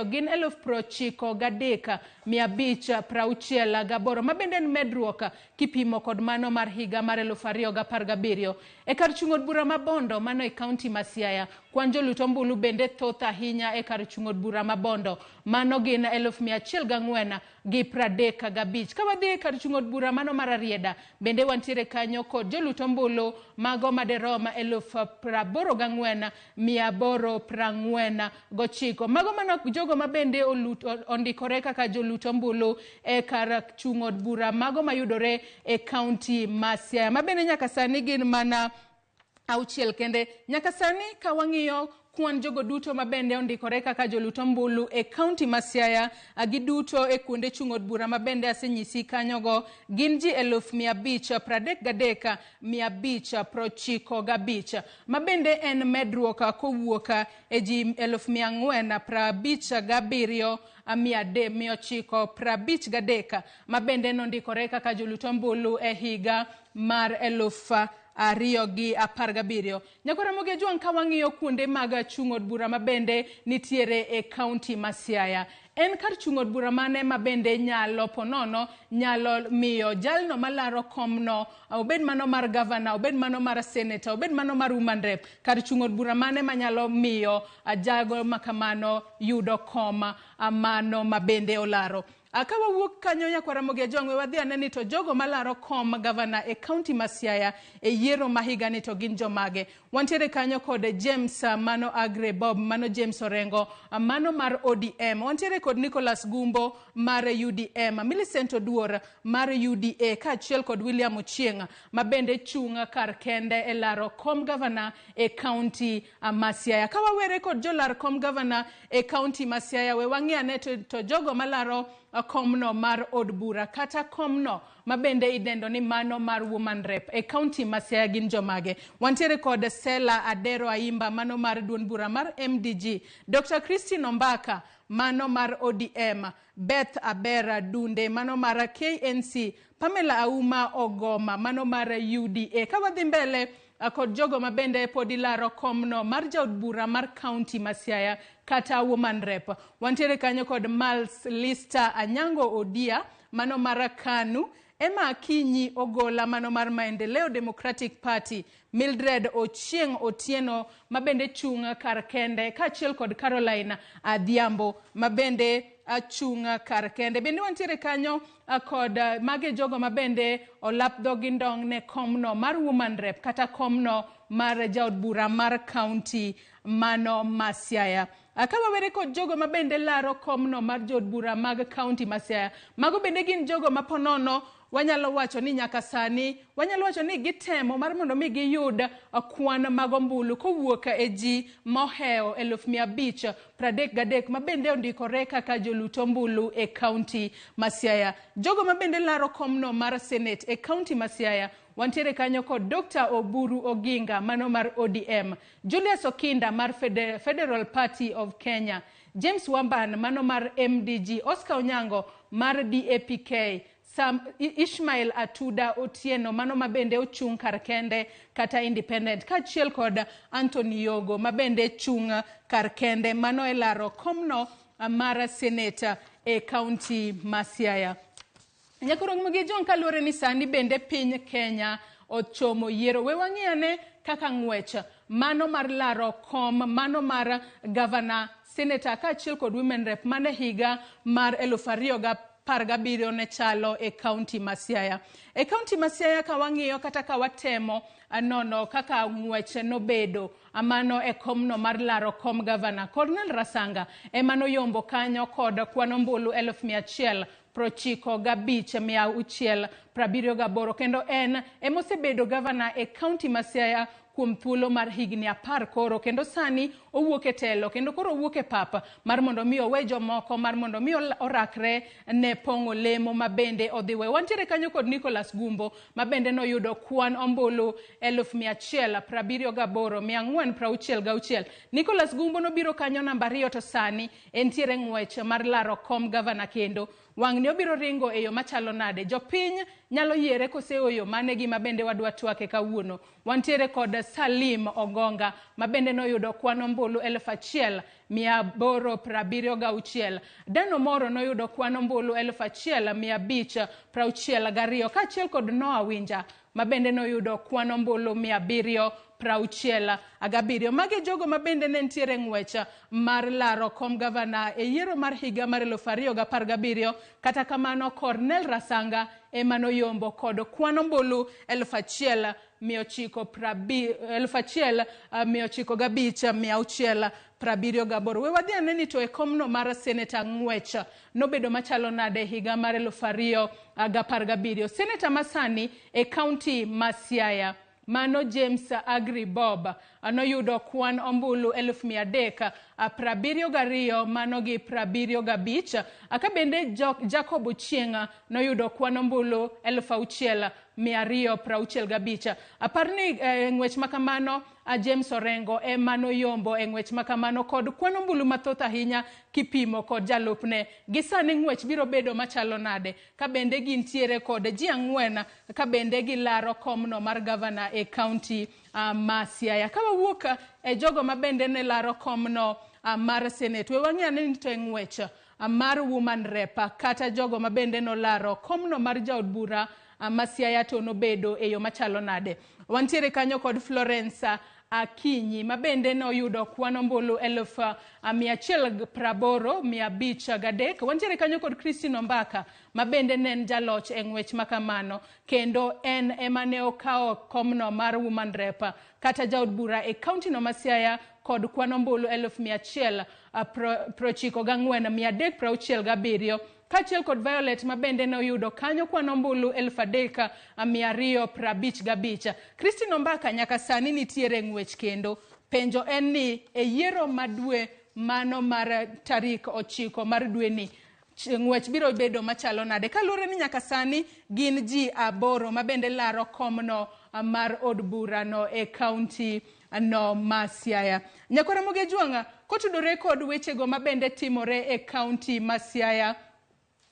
gin 93,568, ma bende en medruok kipimo kod mano mar higa mar 2017. E kar chung' od bura ma Bondo, mano e kaunti ma Siaya, kwan jolut ombulu bende thoth ahinya e kar chung' od bura ma Bondo, mano gin 104,035. Ka wadhi e kar chung' od bura mano mar Rarieda, bende wantiere kanyo kod jolut ombulu mago maderom 88,849. Mago mana jogo ma bende ondikore kaka jolut ombulu e kar chung' od bura mago mayudore e kaunti ma Siaya, ma bende nyaka sani gin mana 6 kende. Nyaka sani ka wang'iyo kwan jogo duto ma bende ondikore kaka jolut ombulu e kaunti ma Siaya, giduto e kuonde chung' od bura ma bende asenyisi kanyogo gin ji 533,595, ma bende en medruok kowuok e ji 457,953 ma bende nondikore kaka jolut ombulu e higa mar 2017. Nyakora Ramogi Ajwang', ka wang'iyo kuonde mag chung' od bura ma bende nitiere e kaunti ma Siaya, en kar chung' od bura mane ma bende nyalo ponono nyalo miyo jalno malaro komno, obed mano mar gavana, obed mano mar seneta, obed mano mar woman rep, kar chung' od bura mane manyalo miyo jago makamano yudo kom mano ma bende olaro? Ka wawuok kanyo Nyakwar Ramogi Ajwang', we wadhi ane ni to jogo malaro kom gavana e kaunti ma Siaya e yiero ma higani to gin jomage. Wantiere kanyo kod James mano Agre Bob, mano James Orengo, mano mar ODM. Wantiere kod Nicholas Gumbo mar UDM, Millicent Oduor mar UDA, kaachiel kod William Ochieng' ma bende chung' kar kende e laro kom gavana e kaunti ma Siaya. Ka wawere kod jolar kom gavana e kaunti ma Siaya, we wang'i ane to jogo malaro komno mar od bura kata komno ma bende idendo ni mano mar woman rep e kaunti ma Siaya gin jomage. Wantiere kod Sela Adero Aimba mano mar duond bura mar MDG, Dr. Christine Ombaka mano mar ODM, Beth Abera Dunde mano mar KNC, Pamela Auma Ogoma mano mar UDA. Ka wadhi mbele kod jogo ma bende pod ilaro komno mar jaod bura mar kaunti ma Siaya kata woman rep, wantiere kanyo kod Miles Lister Anyango Odia mano mar KANU, Emma Akinyi Ogola mano mar Maendeleo Democratic Party, Mildred Ochieng' Otieno ma bende chung' kar kende, kaachiel kod Caroline Adhiambo ma bende chung' kar kende. Bende wantiere kanyo kod mage jogo ma bende olap dhogi ndong' ne komno mar woman rep kata komno mar jaod bura mar kaunti mano ma Siaya. Ka wawere kod jogo ma bende laro komno mar jaod bura mag kaunti ma Siaya, mago bende gin jogo ma ponono wanyalo wacho ni nyaka sani wanyalo wacho ni gitemo mar mondo mi giyud kwan mag ombulu kowuok e ji mohewo 533,000 ma bende ondikore kaka jolut ombulu e kaunti ma Siaya. Jogo ma bende laro komno mar Senate e kaunti ma Siaya, wantiere kanyo kod Dr. Oburu Oginga mano mar ODM, Julius Okinda mar Federal Party of Kenya, James Wamban mano mar MDG, Oscar Onyango mar DAPK, Sam Ishmael Atuda Otieno mano ma bende ochung' kar kende kata independent, kaachiel kod Anthony Yogo ma bende chung' kar kende mano e laro komno mar seneta e kaunti ma Siaya. Nyakoro Ramogi Ajwang', kaluwore ni sani bende piny Kenya ochomo yiero, we wang'i ane kaka ng'wech mano mar laro kom mano mar gavana, seneta kaachiel kod women rep mane higa mar 2017 ne chalo e kaunti ma Siaya. E kaunti ma Siaya ka wang'iyo kata ka watemo nono kaka ng'wech nobedo mano e komno mar laro kom gavana, Cornel Rasanga ema noyombo kanyo kod kwan ombulu 195,678, kendo en emosebedo gavana e kaunti ma Siaya kuom thuolo mar higni 10 koro, kendo sani owuok e telo kendo koro owuok e pap mar mondo mi owe jomoko mar mondo mi orakre ne pong'o lemo ma bende odhiwe. Wantiere kanyo kod Nicholas Gumbo ma bende noyudo kwan ombulu 178,466. Nicholas Gumbo nobiro kanyo namba 2 to sani entiere ng'wech mar laro kom gavana kendo. Wang'ni obiro ringo e yo machalo nade? Jopiny nyalo yiere kose oyo? Mane gima bende wadwa twake kawuono. Wantiere kod Salim Ogonga ma bende noyudo kwan ombulu 1876. Dan Omoro noyudo kwan ombulu 1562 kaachiel kod Noah Winja ma bende noyudo kwan ombulu 767. Magi jogo ma bende ne nitiere ng'wech mar laro kom gavana e yiero mar higa mar 2017. Kata kamano Cornel Rasanga ema noyombo kod kwan ombulu 1905,678. We wadhi ane ni to e komno mar seneta ng'wech nobedo machalo nade higa mar 2017. Seneta masani e kaunti ma Siaya mano James Agri Bob noyudo kwan ombulu 372 mano gi 75. Ka bende Jacob Ochieng' noyudo kwan ombulu 6265. Apar ni ng'wech makamano James Orengo ema noyombo e ng'wech makamano kod kwan ombulu mathoth ahinya kipimo kod jalupne. Gi sani ng'wech biro bedo machalo nade ka bende gintiere kod ji 4 ka bende gilaro komno mar gavana e kaunti ma Siaya. Ka wawuok e jogo ma bende ne laro komno mar Senate, we wang'i ane ni to e ng'wech mar woman rep kata jogo ma bende nolaro komno mar jaod bura ma Siaya to nobedo e yo machalo nade. Wantiere kanyo kod Florence Akinyi ma bende noyudo kwan ombulu 180,503. Wantiere kanyo kod Christine Ombaka ma bende ne en jaloch e ng'wech makamano kendo en ema ne okawo komno mar woman rep kata jaod bura e kaunti no ma Siaya kod kwan ombulu 194,367 kaachiel kod Violet ma bende noyudo kanyo kwan ombulu 3255. Christine Ombaka nyaka sani nitiere ng'wech kendo penjo en ni e yiero ma dwe mano mar tarik 9 mar dweni ng'wech biro bedo machalo nade kaluwore ni nyaka sani gin ji 8 ma bende laro komno mar od burano e kaunti no ma Siaya. Nyakwara Ramogi Ajwang', kotudore kod wechego ma bende timore e kaunti ma Siaya,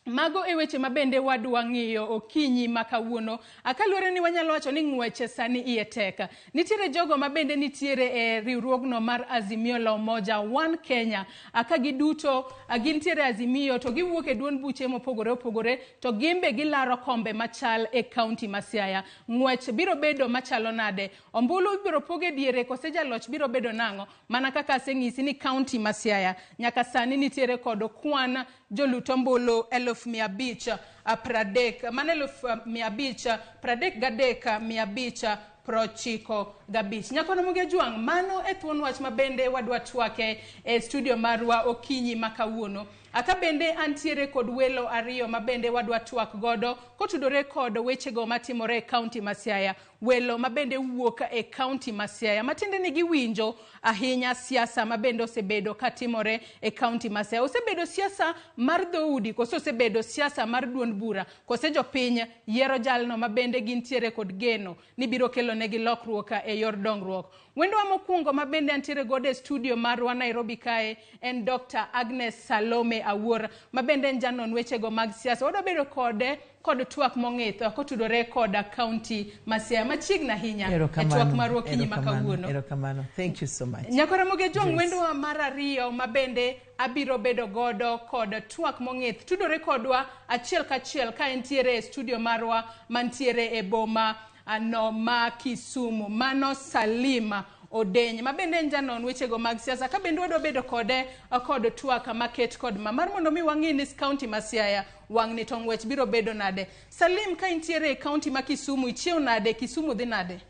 mago e weche ma bende wadwa ng'iyo okinyi ma kawuono. Kaluwore ni wanyalo wacho ni ng'wech sani iye tek. Nitiere jogo ma bende nitiere e riwruogno mar Azimio la Umoja One Kenya. Ka giduto gintiere Azimio to giwuok e duond buche mopogore opogore to gimbe gilaro kombe machal e kaunti ma Siaya. Ng'wech biro bedo machalo nade? Ombulu ibiro pog e diere kose jaloch biro bedo nang'o? Mana kaka aseng'isi ni kaunti ma Siaya nyaka sani nitiere kod kwan jolut ombulu 530,000 mano 533,595. Nyakwara Ramogi Ajwang', mano e thuon wach ma bende wadwa twake e studio marwa okinyi ma kawuono. Aka bende antiere kod welo 2 ma bende wadwa twak godo kotudore kod wechego matimore e kaunti ma Siaya. Welo ma bende wuok e kaunti ma Siaya matiende ni giwinjo ahinya siasa ma bende osebedo katimore e kaunti ma Siaya. Osebedo siasa mar dhoudi kose osebedo siasa mar duond bura kose jopiny yiero jalno ma bende gintiere kod geno ni biro kelo negi lokruok e yor dongruok. Wendwa mokwongo ma bende antiere godo e studio marwa Nairobi kae en Dr. Agnes Salome Awuor ma bende en janon wechego mag siasa. Wadwa bedo kode kod twak mong'ith kotudore kod kaunti ma Siaya machiegni ahinya e twak marwa okinyi ma kawuono. Erokamano. Thank you so much. Nyakwara Ramogi Ajwang', wendwa mar 2 ma bende abiro bedo godo kod twak mong'ith tudore kodwa achiel kachiel ka entiere e studio marwa mantiere e boma no ma Kisumu. Mano Salima Odeny ma bende en janon wechego mag siasa. Ka bende wadwa bedo kode kod twak maket kod ma mar mondo mi wang'i ni kaunti ma Siaya wang'ni to ng'wech biro bedo nade. Salim, ka intiere e kaunti ma Kisumu, ichiew nade? Kisumu dhi nade?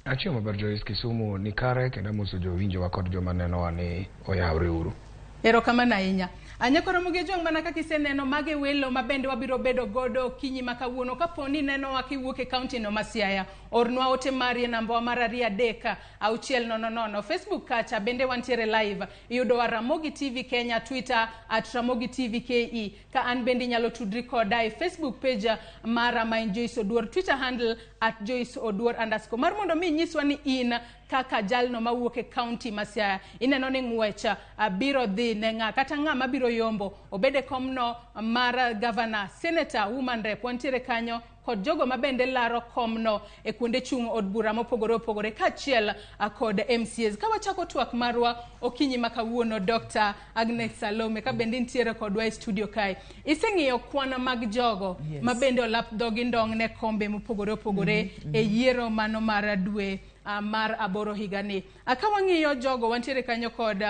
Achiew maber Joyce, Kisumu ni kare kendo amoso jowinjowa kod joma nenowa ni oyawre uru. Erokamano ahinya. Anyakoro Mugejuang, mana kaka iseneno mage welo mabende wabiro bedo godo okinyi ma kawuono. Kapo ni nenowa kiwuok e kaunti no ma Siaya, ornwa ote mari e namba wa mar 2 3 6 0 0. Facebook kacha bende wantiere live, iyudowa Ramogi TV Kenya, Twitter at Ramogi TV KE. Ka an bende inyalo tudri koda e Facebook page mara ma en Joyce Oduor, Twitter handle at Joyce Oduor underscore. Mar mondo mi inyiswa ni in kaka jalno mawuok e kaunti ma Siaya ineno ni ng'wech biro dhi ne ng'a, kata ng'a mabiro yombo obed e komno mar governor, senator, woman rep. Wantiere kanyo kod jogo mabende laro komno e kuonde chung' od bura mopogore opogore kaachiel kod MCAs. Ka wachako twak marwa okinyi ma kawuono, Dr. Agnes Salome, ka bende intiere kodwa e studio kae, iseng'iyo kwan mag jogo mabende olap dhogi ndong' ne kombe mopogore opogore e yiero mano mar dwe mar 8 higani. Ka wang'iyo jogo, wantiere kanyo kod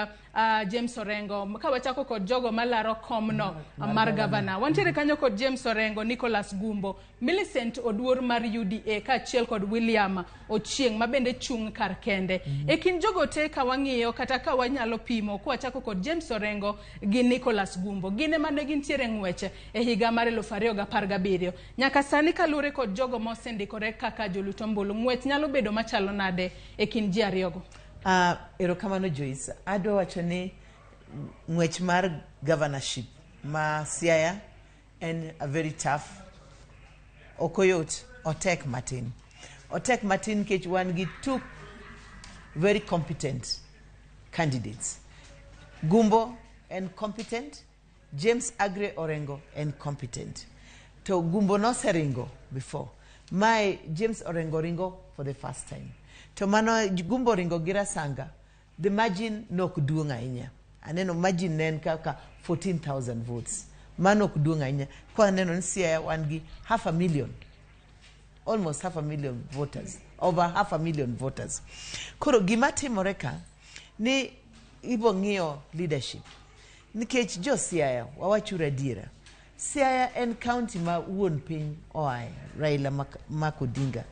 James Orengo. Ka wachako kod jogo malaro komno mar gavana, wantiere kanyo kod James Orengo, Nicholas Gumbo, Millicent Oduor mar UDA kaachiel kod William Ochieng' mabende chung' kar kende. E kind jogo te ka wang'iyo kata ka wanyalo pimo, kwachako kod James Orengo gi Nicholas Gumbo, gin ema ne gintiere ng'wech e higa mar 2017. Nyaka sani kaluwore kod jogo mosendikore kaka jolut ombulu, ng'wech nyalo bedo machalo nade e kind ji ariyogo? Erokamano Joyce. Adwa wacho ni ng'wech mar governorship ma Siaya en a very tough, ok oyot, otek matin. Otek matin nikech wan gi two very competent candidates. Gumbo en competent, James Aggrey Orengo en competent. To Gumbo noseringo before. Mae James Orengo ringo for the first time. To mano Gumbo ringo gi Rasanga, the margin nok duong' ahinya. Aneno margin ne en kaka 14,000 votes. Mano ok duong' ahinya. Kwa aneno ni Siaya wan gi half a million, almost half a million voters, over half a million voters. Koro gima timore ka ni ibo ng'iyo leadership. Nikech jo Siaya, wawachuru adiera, Siaya en county ma wuon piny oaye, Raila Mark Odinga.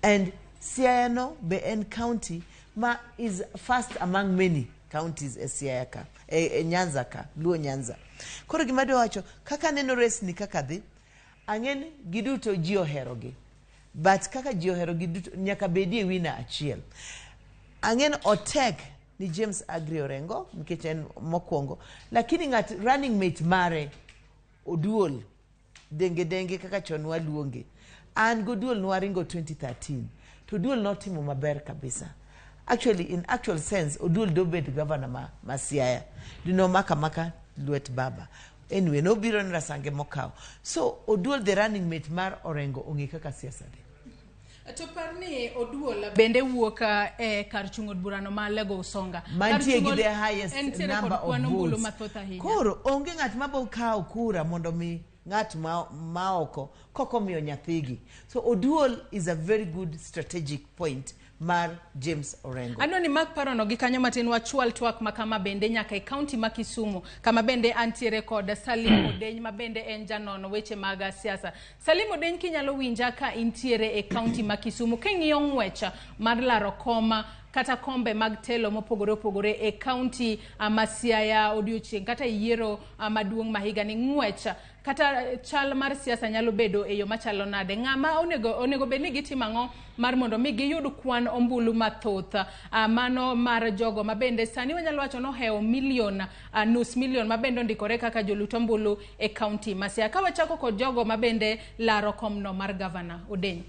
And Siaya no be en county ma is first among many counties e Siaya ka, e Nyanza ka, Luo Nyanza. Koro gima adwa wacho, kaka aneno race ni kaka dhi, ang'e ni giduto ji oherogi. But kaka ji oherogi duto, nyaka bedie winner achiel. Ang'e ni otek ni James Aggrey Orengo, nikech en mokwongo, lakini ng'at running mate mare, Oduol, denge denge kaka chon waluonge. An goduol nwaringo 2013, to Oduol notimo maber kabisa. Actually, in actual sense, Oduol dobed governor ma Siaya. Dinomako amaka lwet baba. Anyway, nobiro ni Rasange mokawo. So, Oduol the running mate mar Orengo ong'e kaka siasa dhi. To par ni Oduol bende wuok e kar chung' od burano ma Alego Usonga. Mantie gi the highest number of votes. Mathoth ahinya. Koro onge ng'at mabo kawo kura mondo mi ng'at ma oko kok omiyo nyathigi. So Oduol is a very good strategic point mar James Orengo. Adwa ni mak parono gi kanyo matin, wachwal twak ma kama bende nyaka e kaunti ma Kisumu, kama bende antiere kod Salim Odeny ma bende en janon weche mag siasa. Salim Odeny, kinyalo winja ka intiere e kaunti ma Kisumu, king'iyo ng'wech mar laro koma kata kombe mag telo mopogore opogore e kaunti ma Siaya odiochieng' kata e yiero maduong' ma higani, ng'wech kata chal mar siasa nyalo bedo e yo machalo nade? Ng'ama onego bed ni gitimo ang'o mar mondo mi giyud kwan ombulu mathoth, mano mar jogo mabende sani wanyalo wacho nohewo milion, nus milion mabende ondikore kaka jolut ombulu e kaunti ma Siaya. Ka wachako kod jogo mabende laro komno mar gavana, Odeny.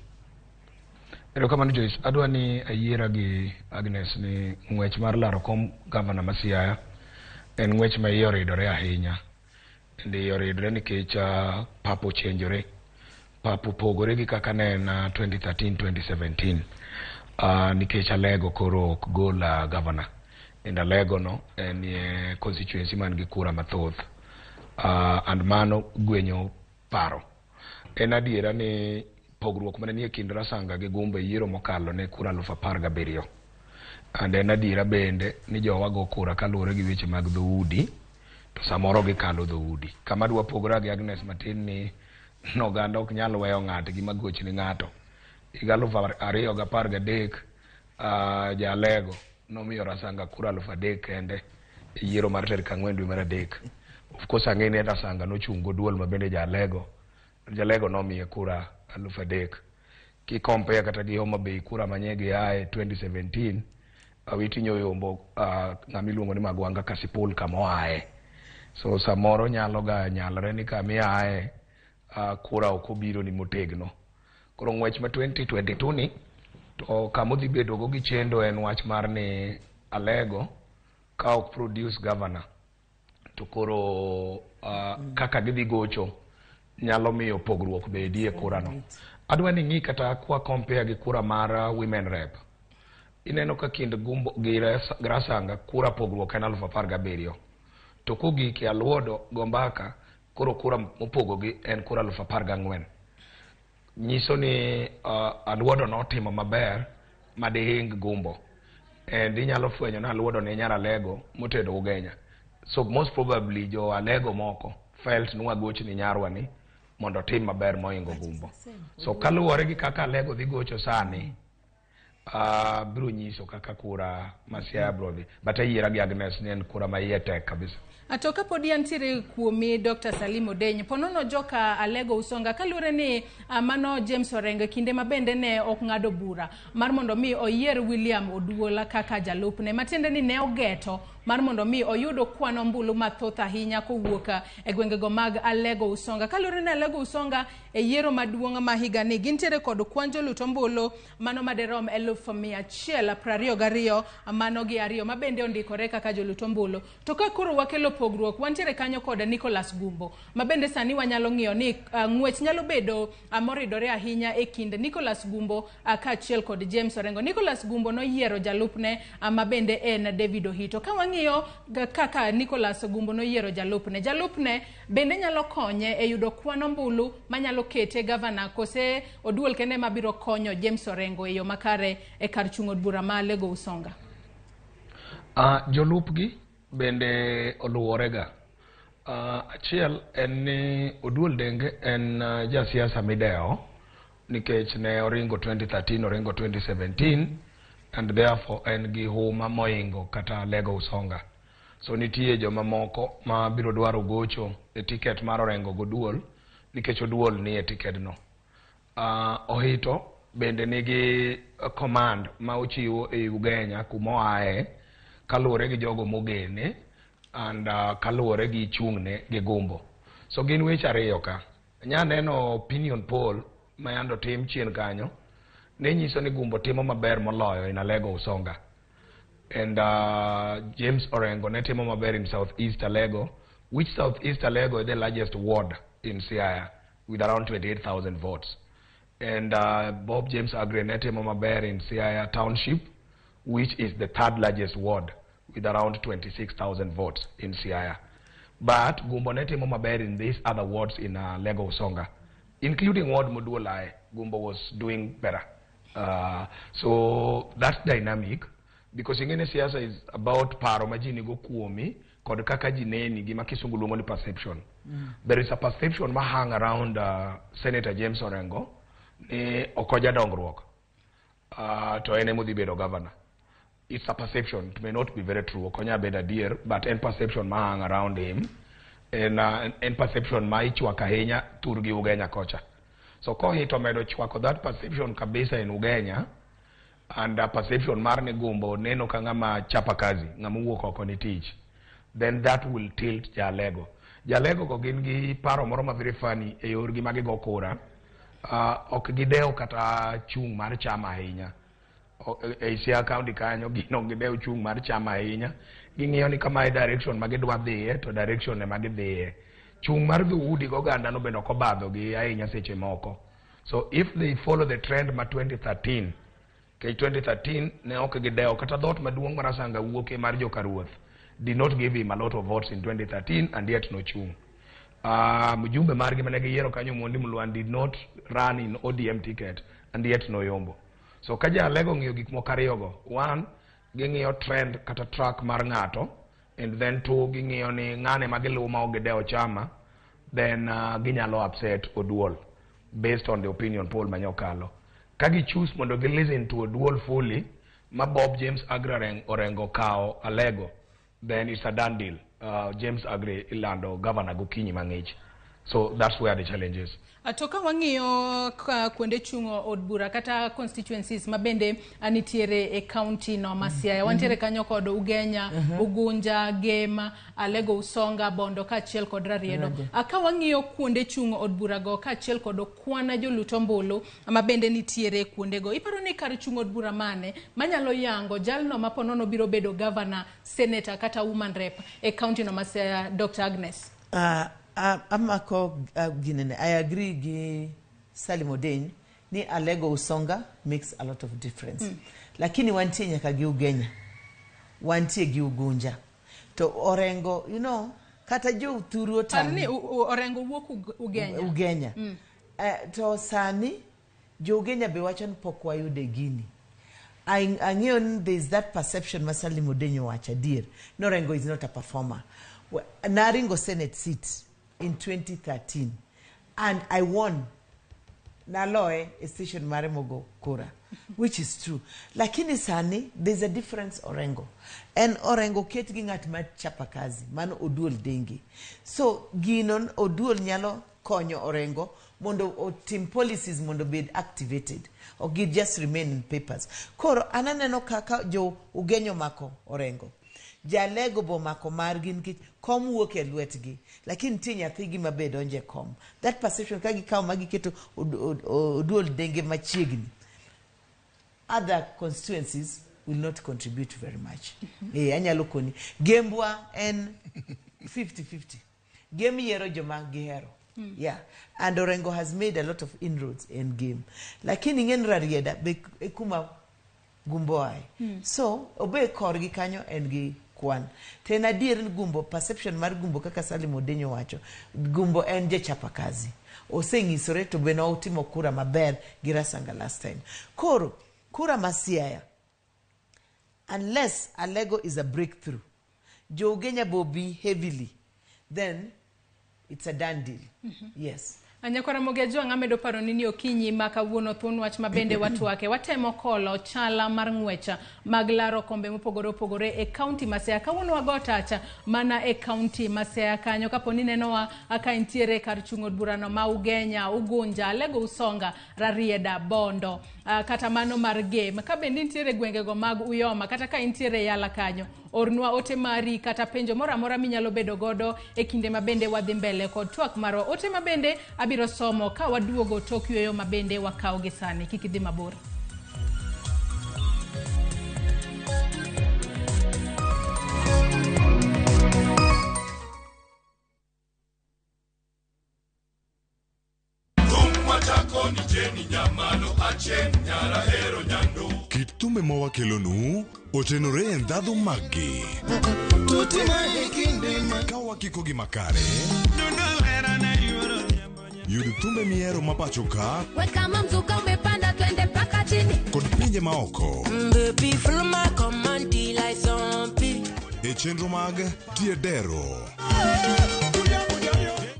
Erokamano Joyce, adwa ni ayiera gi Agnes ni ng'wech mar laro kom gavana ma Siaya en ng'wech ma iye oridore ahinya. Kendo iye oridore nikech pap ochenjore. Pap opogore gi kaka ne en 2013-2017. Nikech Alego koro ok gol gavana. Kendo Alego no en constituency man gi kura mathoth. And mano gwenyo paro. En adiera ni pogruok mane nie kind Rasanga gi Gumbo e yiero mokalo ne kura 17,000. And en adiera bende ni jowa go kura kaluwore gi weche mag dhoudi, to samoro gikalo dhoudi. Kama dwa pogora gi Agnes matin ni oganda ok nyal weyo ng'atgi magoch ni ng'ato. Higa 2013 Jalego nomiyo Rasanga kura 3,000 kende. e yiero mar tarik 4 dwe mar 3. Of course ang'e ni Rasanga nochung' goduol ma bende jalego. Jalego nomiye kura 3,000. Ki compare kata gi Homa Bay kura manye gi ae 2017, Awiti nyoyombo ng'ama iluongo ni Magwanga Kasipul kama oaye. So samoro nyalo ga nyalore ni kama iaye kura ok obiro ni motegno. Koro ng'wech ma 2022 ni to kama odhi bedo go gi chendo en wach mar ni Alego ka ok produce governor to koro kaka gidhi gocho nyalo miyo pogruok bedie kura no. Adwa ni ng'i kata kwa compare gi kura mar women rep. Ineno ka kind Gumbo gi Rasanga kura pogruok en 17,000. To kogik e Aluodo Gombaka koro kura mopogogi en kura 14,000. Nyiso ni Aluodo notimo maber madihing Gumbo. And inyalo fwenyo ni Aluodo ne nyar Alego motedo Ugenya. So most probably jo Alego moko felt ni wagochni nyarwa ni mondo otim maber mohingo Gumbo. So kaluwore gi kaka Alego dhi gocho sani, biro nyiso kaka kura ma Siaya biro dhi. But ayiera gi Agnes ni en kura ma iye tek kabisa. To kapodi antiere kuomi Dr. Salim Odeny, ponono joka Alego Usonga kaluwore ni mano James Orengo kinde ma bende ne ok ng'ado bura mar mondo mi oyier William Oduola kaka jalupne, matiende ni ne ogeto mar mondo mi oyud kwan ombulu mathoth ahinya kowuok e gwengego mag Alego Usonga. Kaluwore ni Alego Usonga e yiero maduong' ma higani gintiere kod kwan jolut ombulu mano maderom 122,000 mano gi ariyo ma bende ondikore kaka jolut ombulu. To ka koro wakelo pogruok, wantiere kanyo kod Nicholas Gumbo ma bende sani wanyalo ng'iyo ni ng'wech nyalo bedo moridore ahinya e kind Nicholas Gumbo kaachiel kod James Orengo. Nicholas Gumbo noyiero jalupne ma bende en David Ohito. Ka wang'iyo kaka Nicholas Gumbo noyiero jalupne, jalupne bende nyalo konye e yudo kwan ombulu manyalo kete gavana kose Oduol kende mabiro konyo James Orengo e yo makare e kar chung' od bura ma Alego Usonga. Jolupgi bende oluworega. Achiel en ni Oduol Denge en jasiasa midewo nikech ne oringo 2013, oringo 2017 and therefore en gi huma moingo kata Alego Usonga. So nitie joma moko ma biro dwaro gocho e tiket mar Orengo goduol nikech Oduol ni e tikedno. Ohito bende nigi command ma ochiwo e Ugenya kuma oaye kaluwore gi jogo mogene and kaluwore gi chung'ne gi Gumbo. So gin weche ariyo ka. Nya neno opinion poll ma yando tim chien kanyo ne nyiso ni Gumbo timo maber moloyo in Alego Usonga. And James Orengo ne timo maber in South East Alego, which South East Alego is the largest ward in Siaya with around 28,000 votes. And Bob James Aggrey ne timo maber in Siaya Township, which is the third largest ward with around 26,000 votes in Siaya. But Gumbo ne timo maber in these other wards in Alego Usonga, including ward Moduolai. Gumbo was doing better. So that's dynamic, because ingene siasa is about paro ma ji nigo kuomi kod kaka ji neni, gima kisungu luongo ni perception. There is a perception ma hang around Senator James Orengo ni ok oja dongruok, to en ema odhi bedo governor. It's a perception. It may not be very true. Ok onya bedo adier, but en perception ma hang around him. En perception ma ichwako ahinya thurgi Ugenya kocha. So kohito medo chwako that perception kabisa in Ugenya, and a perception mar ni Gumbo neno ka ng'ama chapa kazi, ng'ama wuok oko ni tich, then that will tilt Jalego. Jalego go gin gi paro moro ma very funny e yorgi ma gigo kura. Ok gidew kata chung' mar chama ahinya. E Siaya County kanyo gin ok gidew chung' mar chama ahinya. Ging'iyo ni kama e direction ma gidwa dhiye to direction ema gidhiye. Chung' mar dhoudi gi oganda no bende ok obadho gi ahinya seche moko. So if they follow the trend ma 2013, kech 2013 ne ok gidewo kata dhoot maduong' mar Asanga wuoke mar joka ruoth did not give him a lot of votes in 2013 and yet nochung'. Mjumbe margi mane giyiero kanyo Mondi Mulwan did not run in ODM ticket and yet noyombo. So ka Jalego ng'iyo gik moko ariyogo, one, ging'iyo trend kata track mar ng'ato, and then two, ging'iyo ni ng'ane ma giluwo ma ok gidewo chama, then ginyalo upset Oduol based on the opinion poll manyokalo. Ka gi choose mondo gi listen to Oduol fully, ma Bob James Aggrey Orengo kawo Alego, then it's a done deal. James Aggrey ilando governor gokinyi mang'ich. So that's where the challenge is. To ka wang'iyo kuonde chung'o od bura kata constituencies mabende nitiere e county no ma Siaya, wantiere kanyo kod Ugenya, Ugunja, Gema, Alego Usonga, Bondo kaachiel kod Rariedo. Ka wang'iyo kuonde chung'o od bura go kaachiel kod kwana jolut ombulu mabende nitiere kuondego, iparo ni kar chung'o od bura mane manyalo yango jalno ma ponono biro bedo governor, senator kata woman rep e county no ma Siaya, Dr. Agnes? Amako ginene. I agree gi Salim Odeny ni Alego Usonga makes a lot of difference. Lakini wantie nyaka gi Ugenya, wantie gi Ugunja. To Orengo, you know, kata jo Thuru otami. Ni Orengo wuok Ugenya. Ugenya. To sani jo Ugenya be wacho ni pok wayude gini. Ang'eyo ni there is that perception ma Salim Odeny owacho adier. No, Orengo is not a performer. Naringo Senate seat in 2013 and I won. Naloe a station mare mogo kura, which is true. Lakini sani there's a difference Orengo. And Orengo ket gi ng'at ma chapa kazi, mano Oduol Dengi. So ginon Oduol nyalo konyo Orengo mondo otim policies mondo be activated or gi just remain in papers. Koro ananeno kaka jo Ugenyo mako Orengo. Jalego bo mako margi nikech kom wuok e lwetgi, lakini nitie nyathigi mabe donje kom. That perception ka gikawo ma giketo Oduol Denge machiegni, other constituencies will not contribute very much. Anyalo koni Gembwa en 50-50. Gem yiero joma gihero. Yeah, and Orengo has made a lot of inroads in game. Lakini ng'en Rarieda be e kuma Gumbo ae. So obe korgi kanyo en gi kwan. To en adier ni Gumbo, perception mar Gumbo kaka Salim Odenyo wacho, Gumbo en jachapa kazi. Oseng'isore to be notimo kura maber gi Rasanga last time. Koro, kura ma Siaya, unless Alego is a breakthrough, jo Ugenya bo be heavily, then it's a done deal. Yes. Nyakwara Mogejo amedo paro ni okinyi ma kawuono thuon wach mabende watwake watemo kolo chala mar ng'wecha mag laro kombe mopogore opogore e county ma Siaya. Kawuono wago tacha mana e county ma Siaya kanyo kapo ni nenowa ka intiere kar chung' od burano ma Ugenya, Ugunja, Alego Usonga, Rarieda, Bondo, kata mano mar Gem. Ka bende intiere gwengego mag Uyoma kata ka intiere Yala kanyo, ornwa ote mari kata penjo moro amora minyalo bedo godo e kinde mabende wadhi mbele kod twak marwa. Ote mabende abiro somo ka waduogo tok yueyo mabende wakawo gi sani. Kik idhi mabor. Kit thumbe ma wakelonu otenore e ndhadhu maggi. Ka wakiko gi makare, yud thumbe mihero ma pacho ka Kama mzuka umepanda twende mpaka chini. kod pinje maoko Baby, follow my command till I zombie. e chenro mag Tiedero,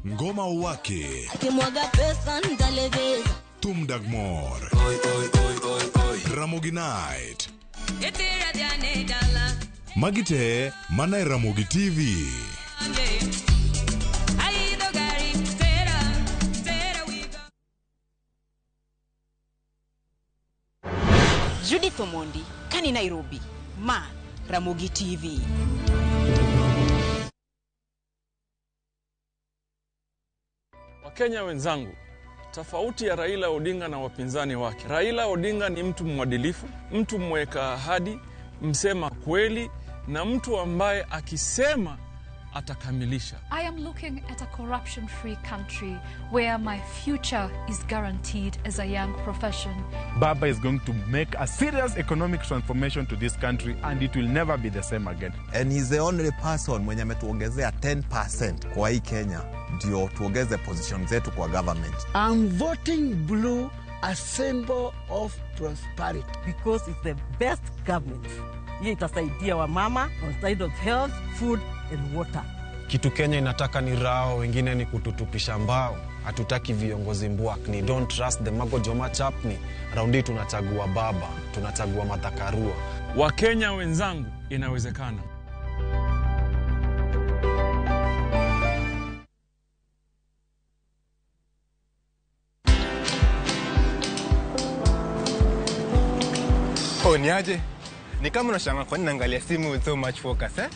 Ngoma Uwake, Akimwaga pesa nitalegeza. Thum Dag Mor, Ramogi Night. Magi te mana e Ramogi TV. Judith Omondi, kani Nairobi, ma Ramogi TV. Wakenya wenzangu, tofauti ya Raila Odinga na wapinzani wake. Raila Odinga ni mtu mwadilifu, mtu mweka ahadi, msema kweli na mtu ambaye akisema atakamilisha. I am looking at a corruption-free country where my future is guaranteed as a young profession. Baba is going to make a serious economic transformation to this country and it will never be the same again. And he's the only person mwenye ametuongezea 10% kwa hii Kenya ndio tuongeze position zetu kwa government. I'm voting blue, a symbol of prosperity. Because it's the best government. Hiyo itasaidia wamama on side of health, food and water. Kitu Kenya inataka ni rao, wengine ni kututupisha mbao. Hatutaki viongozi mbwakni, don't trust the mago joma chapni. Raundi tunachagua baba, tunachagua Martha Karua. Wakenya wenzangu, inawezekana. Oh, ni aje? Ni kama unashangaa kwa nini naangalia simu with so much focus, eh?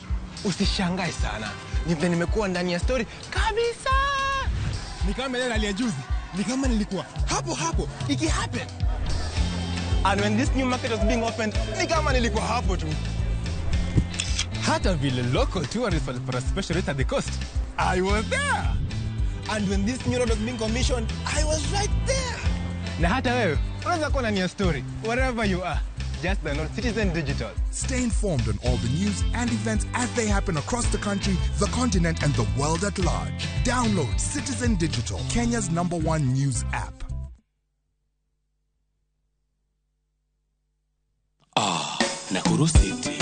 Usishangae sana. Ni vile nimekuwa ndani ya story kabisa. Ni kama ile ya juzi. Ni kama nilikuwa hapo hapo iki happen. And when this new market was being opened, ni kama nilikuwa hapo tu. Hata vile local tourists walipata special rate at the coast, I was there. And when this new road was being commissioned, I was right there. Na hata wewe unaweza kuwa ndani ya story wherever you are. Just download Citizen Digital. Stay informed on all the news and events as they happen across the country, the continent, and the world at large. Download Citizen Digital, Kenya's #1 news app. Ah, Nakuru City.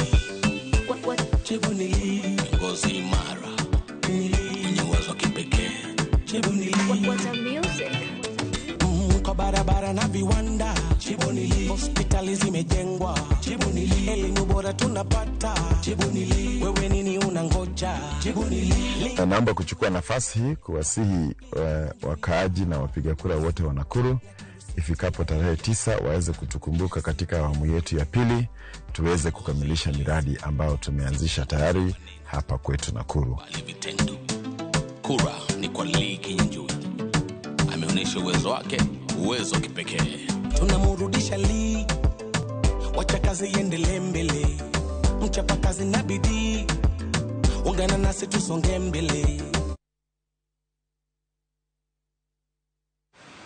Chebunili, ngozi imara, mwenye uwezo wa kipekee. Chebunili. What a music. Kwa barabara na viwanda, Chebunili. Hospitali zimejengwa, Chebunili. Elimu bora tunapata, Chebunili. Wewe nini unangoja, Chebunili. Naomba kuchukua nafasi hii kuwasihi wakaaji na wapiga kura wote wa Nakuru ifikapo tarehe 9 waweze kutukumbuka katika awamu yetu ya pili, tuweze kukamilisha miradi ambayo tumeanzisha tayari hapa kwetu Nakuru. Kura ni kwa Lee Kinyanjui. Ameonyesha uwezo wake, uwezo kipekee. Tunamrudisha Lee, wacha kazi iendelee mbele. Mchapa kazi na bidii, ungana nasi tusonge mbele.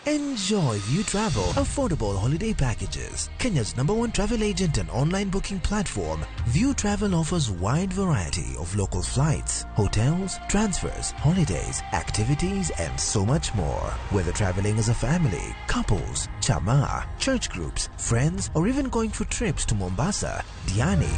Enjoy View Travel affordable holiday packages. Kenya's #1 travel agent and online booking platform, View Travel offers wide variety of local flights, hotels, transfers, holidays, activities, and so much more. Whether traveling as a family, couples, chama, church groups, friends, or even going for trips to Mombasa, Diani,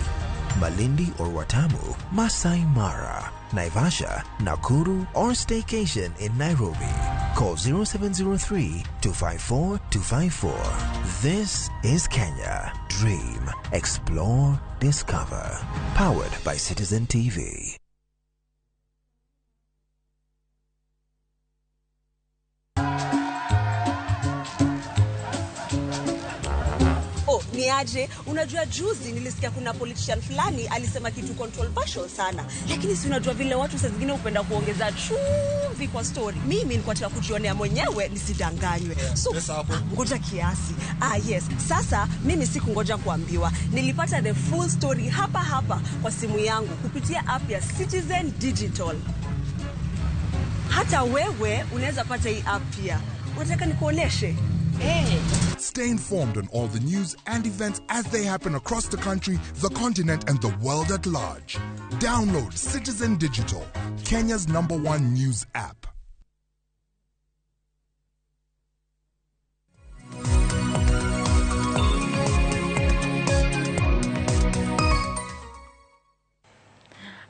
Malindi or Watamu, Masai Mara, Naivasha, Nakuru, or staycation in Nairobi. Call 0703 254 254. This is Kenya. Dream, explore, discover. Powered by Citizen TV. Niaje, unajua juzi nilisikia kuna politician fulani alisema kitu controversial sana. Lakini si unajua vile watu saa zingine hupenda kuongeza chumvi kwa story. Mimi nilikuwa nataka kujionea mwenyewe nisidanganywe. So ngoja kiasi. Ah yes, sasa mimi sikungoja kuambiwa. Nilipata the full story hapa hapa kwa simu yangu kupitia app ya Citizen Digital. Hata wewe unaweza pata hii app pia. Unataka nikuoneshe? Hey. Stay informed on all the news and events as they happen across the country, the continent, and the world at large. Download Citizen Digital, Kenya's #1 news app.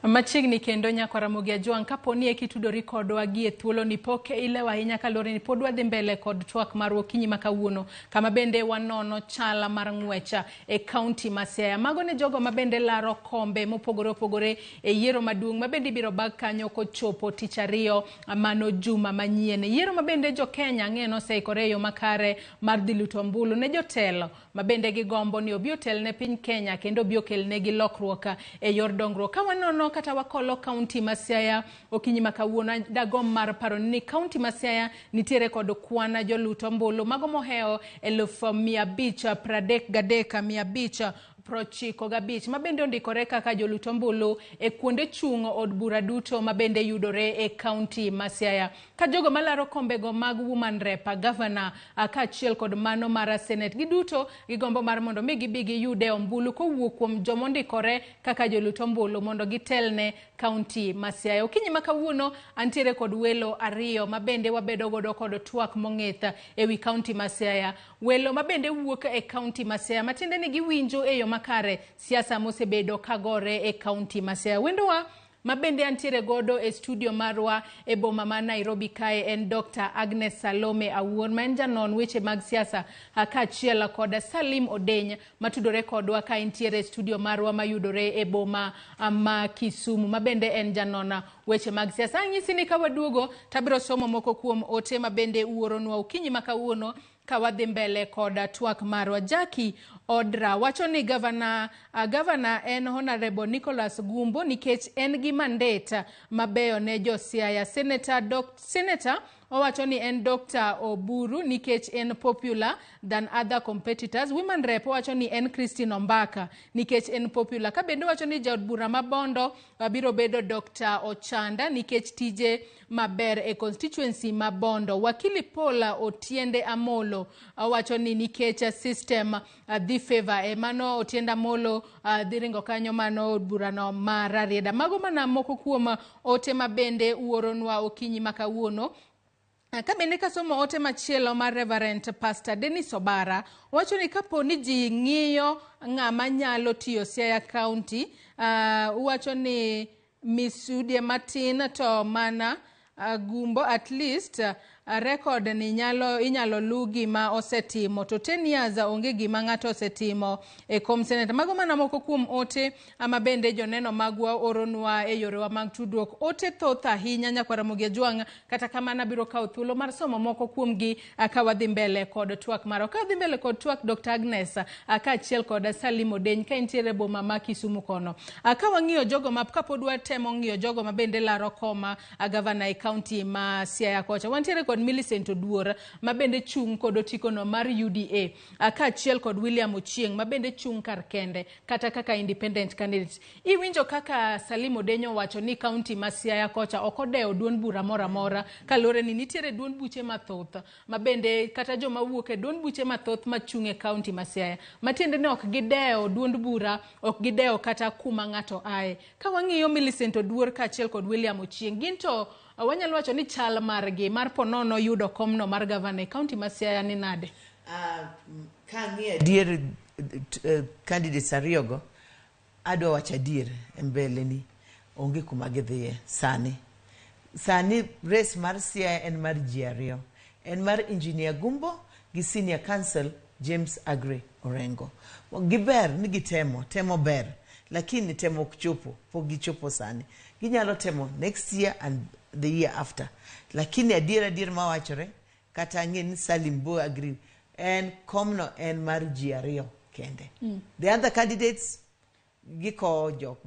Machiegni kendo nyako Ramogi Ajwang' kapo ni ekitudori kodwa gi e thuolo ni pok ilewo ahinya kaluwore ni pod wadhi mbele kod twak marwa okinyi ma kawuono kama bende wanono chala mar ng'wech e kaunti ma Siaya. Mago ne jogo ma bende laro kombe mopogore opogore e yiero maduong' ma bende ibiro bag kanyo kochopo tich ariyo mano juma manyien. Yiero ma bende jo Kenya ng'e noseikore e yo makare mar dhi luto ombulu ne jotelo ma bende gigombo ni obi otel ne piny Kenya kendo obi okelnegi lokruok e yor dongruok. Ka wanono kata wakolo kaunti ma Siaya okinyi ma kawuono, dagom mar paro ni kaunti ma Siaya nitiere kod kwan joluto ombulu mago mohewo 533,595 ma bende ondikore kaka joluto ombulu e kuonde chung' od bura duto ma bende yudore e kaunti ma Siaya. Ka jogo malaro kombego mag Woman Rep, Governor kaachiel kod mano mar Senate, giduto gigombo mar mondo mi gibi giyude ombulu kowuok kuom jomondikore kaka joluto ombulu mondo gitelne kaunti ma Siaya. Okinyi ma kawuono antiere kod welo ariyo ma bende wabedo godo kod twak mong'ith ewi kaunti ma Siaya. Welo ma bende wuok e kaunti ma Siaya matiende ni giwinjo e yo makare siasa mosebedo kagore e kaunti ma Siaya. Wendowa ma bende antiere godo e studio marwa e boma ma Nairobi kae en Dr. Agnes Salome Awuor ma en janon weche mag siasa kaachiel kod Salim Odeny matudore kodwa ka entiere e studio marwa mayudore e boma ma Kisumu ma bende en janon weche mag siasa. Anyisi ni ka waduogo tabiro somo moko kuom ote ma bende uoronwa okinyi ma kawuono Ka wadhi mbele kod twak marwa, Jackie Odra wacho ni gavana gavana en Honorable Nicholas Gumbo nikech en gi mandate mabeyo ne jo Siaya. Senator, Senator owacho ni en Dr. Oburu nikech en popular than other competitors. Women Rep owacho ni en Christine Ombaka nikech en popular. Ka bende owacho ni jaod bura ma Bondo biro bedo Dr. Ochanda nikech tije maber e constituency ma Bondo. Wakili Paul Otiende Amolo owacho ni nikech system dhi favor e mano Otiende Amolo dhi ringo kanyo mano od burano ma Rarieda. Mago mana moko kuom ote ma bende uoronwa okinyi ma kawuono. Ka bende kasomo ote machielo mar Reverend Pastor Dennis Obara wacho ni kapo ni ji ng'iyo ng'ama nyalo tiyo Siaya County, wacho ni misudie matin to mana Gumbo at least record ni nyalo inyalo lu gima osetimo to 10 years onge gima ng'ato osetimo e kom seneta. Mago mana moko kuom ote ama bende joneno magwa oronwa e yorewa mag tudruok. Ote thoth ahinya nyakwar Ramogi Ajwang', kata kamano abiro kawo thuolo mar somo moko kuomgi ka wadhi mbele kod twak marwa. Ka wadhi mbele kod twak Dr. Agnes kaachiel kod Salim Odeny ka intiere boma ma Kisumu kono. Ka wang'iyo jogo ma kapod watemo ng'iyo jogo ma bende laro koma gavana e kaunti ma Siaya kocha. Wantiere kod Millicent Oduor ma bende chung' kod otikono mar UDA kaachiel kod William Ochieng' ma bende chung' kar kende kata kaka independent candidate. Iwinjo kaka Salim Odeny owacho ni kaunti ma Siaya kocha ok odewo duond bura moro amora kaluwore ni nitiere duond buche mathoth ma bende kata joma wuok e duond buche mathoth machung' e kaunti ma Siaya matiende ni ok gidewo duond bura, ok gidewo kata kuma ng'ato aye. Ka wang'iyo Millicent Oduor kaachiel kod William Ochieng' gin to wanyalo wacho ni chal margi mar ponono yudo komno mar gavana e kaunti ma Siaya ni nade? Ka ang'iyo adier candidates ariyogo, adwa wacho adier e mbele ni onge kuma gidhiye sani. Sani race mar Siaya en mar ji ariyo. En mar Engineer Gumbo gi Senior Counsel James Aggrey Orengo. Giber ni gitemo, temo ber, lakini temo ok chopo, pok gichopo sani. Ginyalo temo next year and the year after. Lakini adier adier mawachore, kata ang'e ni Salim bo agree, en komno en mar ji ariyo kende. The other candidates gikowo jo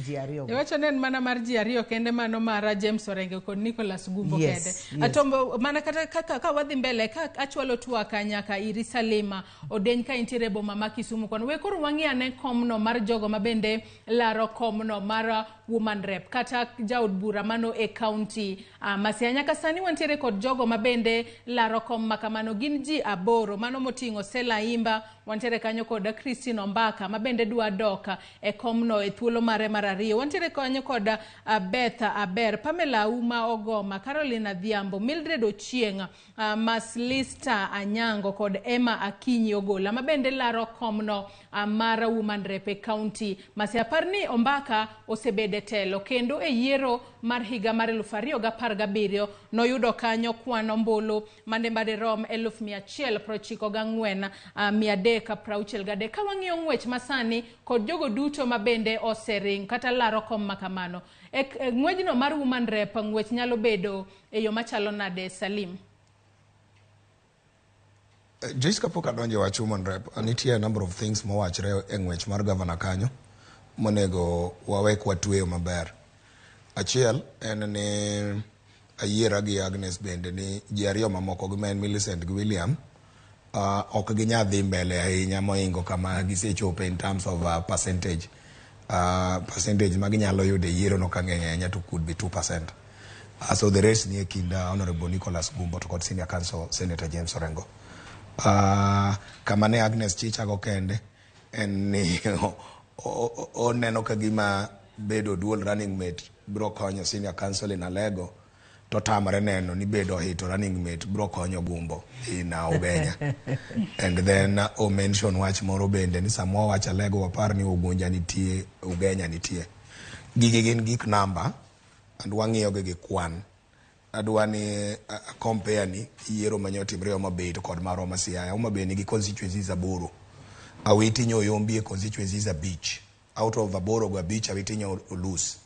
ji ariyo go. Iwacho ni en mana mar ji ariyo kende mano mar James Orengo kod Nicholas Gumbo Yes, kende. yes. Ato mana kata kaka ka wadhi mbele ka achwalo twak nyaka iri Salima Odeny ka intiere e boma ma Kisumu kono. We koro wang'i ane komno mar jogo ma bende laro komno mar woman rep kata jaod bura mano e kaunti ma Siaya. Nyaka sani wantiere kod jogo ma bende laro kom ma kamano gin ji aboro mano moting'o Sela Imba, wantiere kanyo kod Christine Ombaka ma bende dwa dok e komno e thuolo mare mar ariyo. Wantiere kanyo kod Beth Aber, Pamela Auma Ogoma, Caroline Adhiambo, Mildred Ochieng, Maslista Anyango kod Emma Akinyi Ogola ma bende laro komno mar woman rep e kaunti ma Siaya. Par ni Ombaka osebedo e telo kendo e yiero mar higa mar 2017 noyudo kanyo kwan ombulu mane madirom 194,363. Ka wang'iyo ng'wech masani kod jogo duto ma bende osering kata laro kom ma kamano. E ng'wejno mar woman rep ng'wech nyalo bedo e yo machalo nade Salim? Joyce kapok adonjo e wach woman rep, nitie a number of things mowachre e ng'wech mar gavana kanyo monego wawe kwatweyo maber. Achiel en ni ayiera gi Agnes bende ni ji ariyo mamoko gi ma en Millicent gi William ok ginya dhi mbele ahinya mohingo kama gisechope in terms of percentage. Percentage ma ginyalo yudo e yiero no ka ng'eny ahinya to could be 2%. So the race ni e kind Honorable Nicholas Gumbo to kod Senior Counsel Senator James Orengo. Kama ne Agnes chichago kende en ni oneno ka gima bedo dual running mate biro konyo Senior Counsel in Alego to tamre neno ni bedo hito running mate biro konyo Gumbo in Ugenya. And then o mention wach moro bende ni sama wawacho Alego wapar ni Ugunja nitie, Ugenya nitie. Gigi gin gik namba and wang'iyo gi gi kwan. Adwa ni compare ni yiero mane otimre Homa Bay to kod marwa ma Siaya. Homa Bay nigi constituencies aboro. Awiti nyo oyombi e constituencies abich. Out of aboro go abich Awiti nyo olose.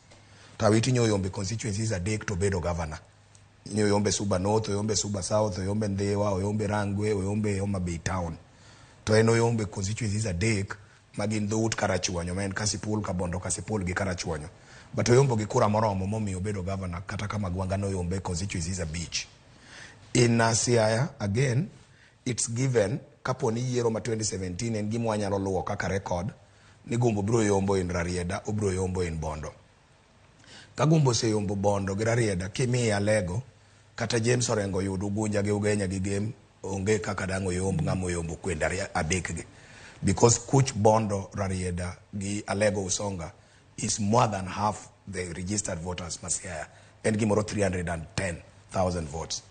To Awiti nyo oyombe constituencies adek to obedo governor. Ni oyombe Suba North, oyombe Suba South, oyombe Ndhiwa, oyombe Rangwe, oyombe Homa Bay Town. To en oyombe constituencies adek magin dhout Karachuonyo ma en Kasipul, Kabondo, Kasipul gi Karachuonyo. But oyombo gi kura moromo momiyo obedo governor kata ka Magwanga noyombe constituencies abich. In Siaya, again, it's given kapo ni yiero ma 2017 en gima wanyalo luwo kaka record ni Gumbo biro yombo in Rarieda, obiro yombo in Bondo. Ka Gumbo oseyombo Bondo gi Rarieda, kimiye Alego, kata James Orengo yud Ugunja gi Ugenya gi Gem, onge kaka dang' oyomb ng'ama oyombo kwende adek gi. Because kuch Bondo, Rarieda gi Alego Usonga is more than half the registered voters ma Siaya. En gimoro 310,000 votes.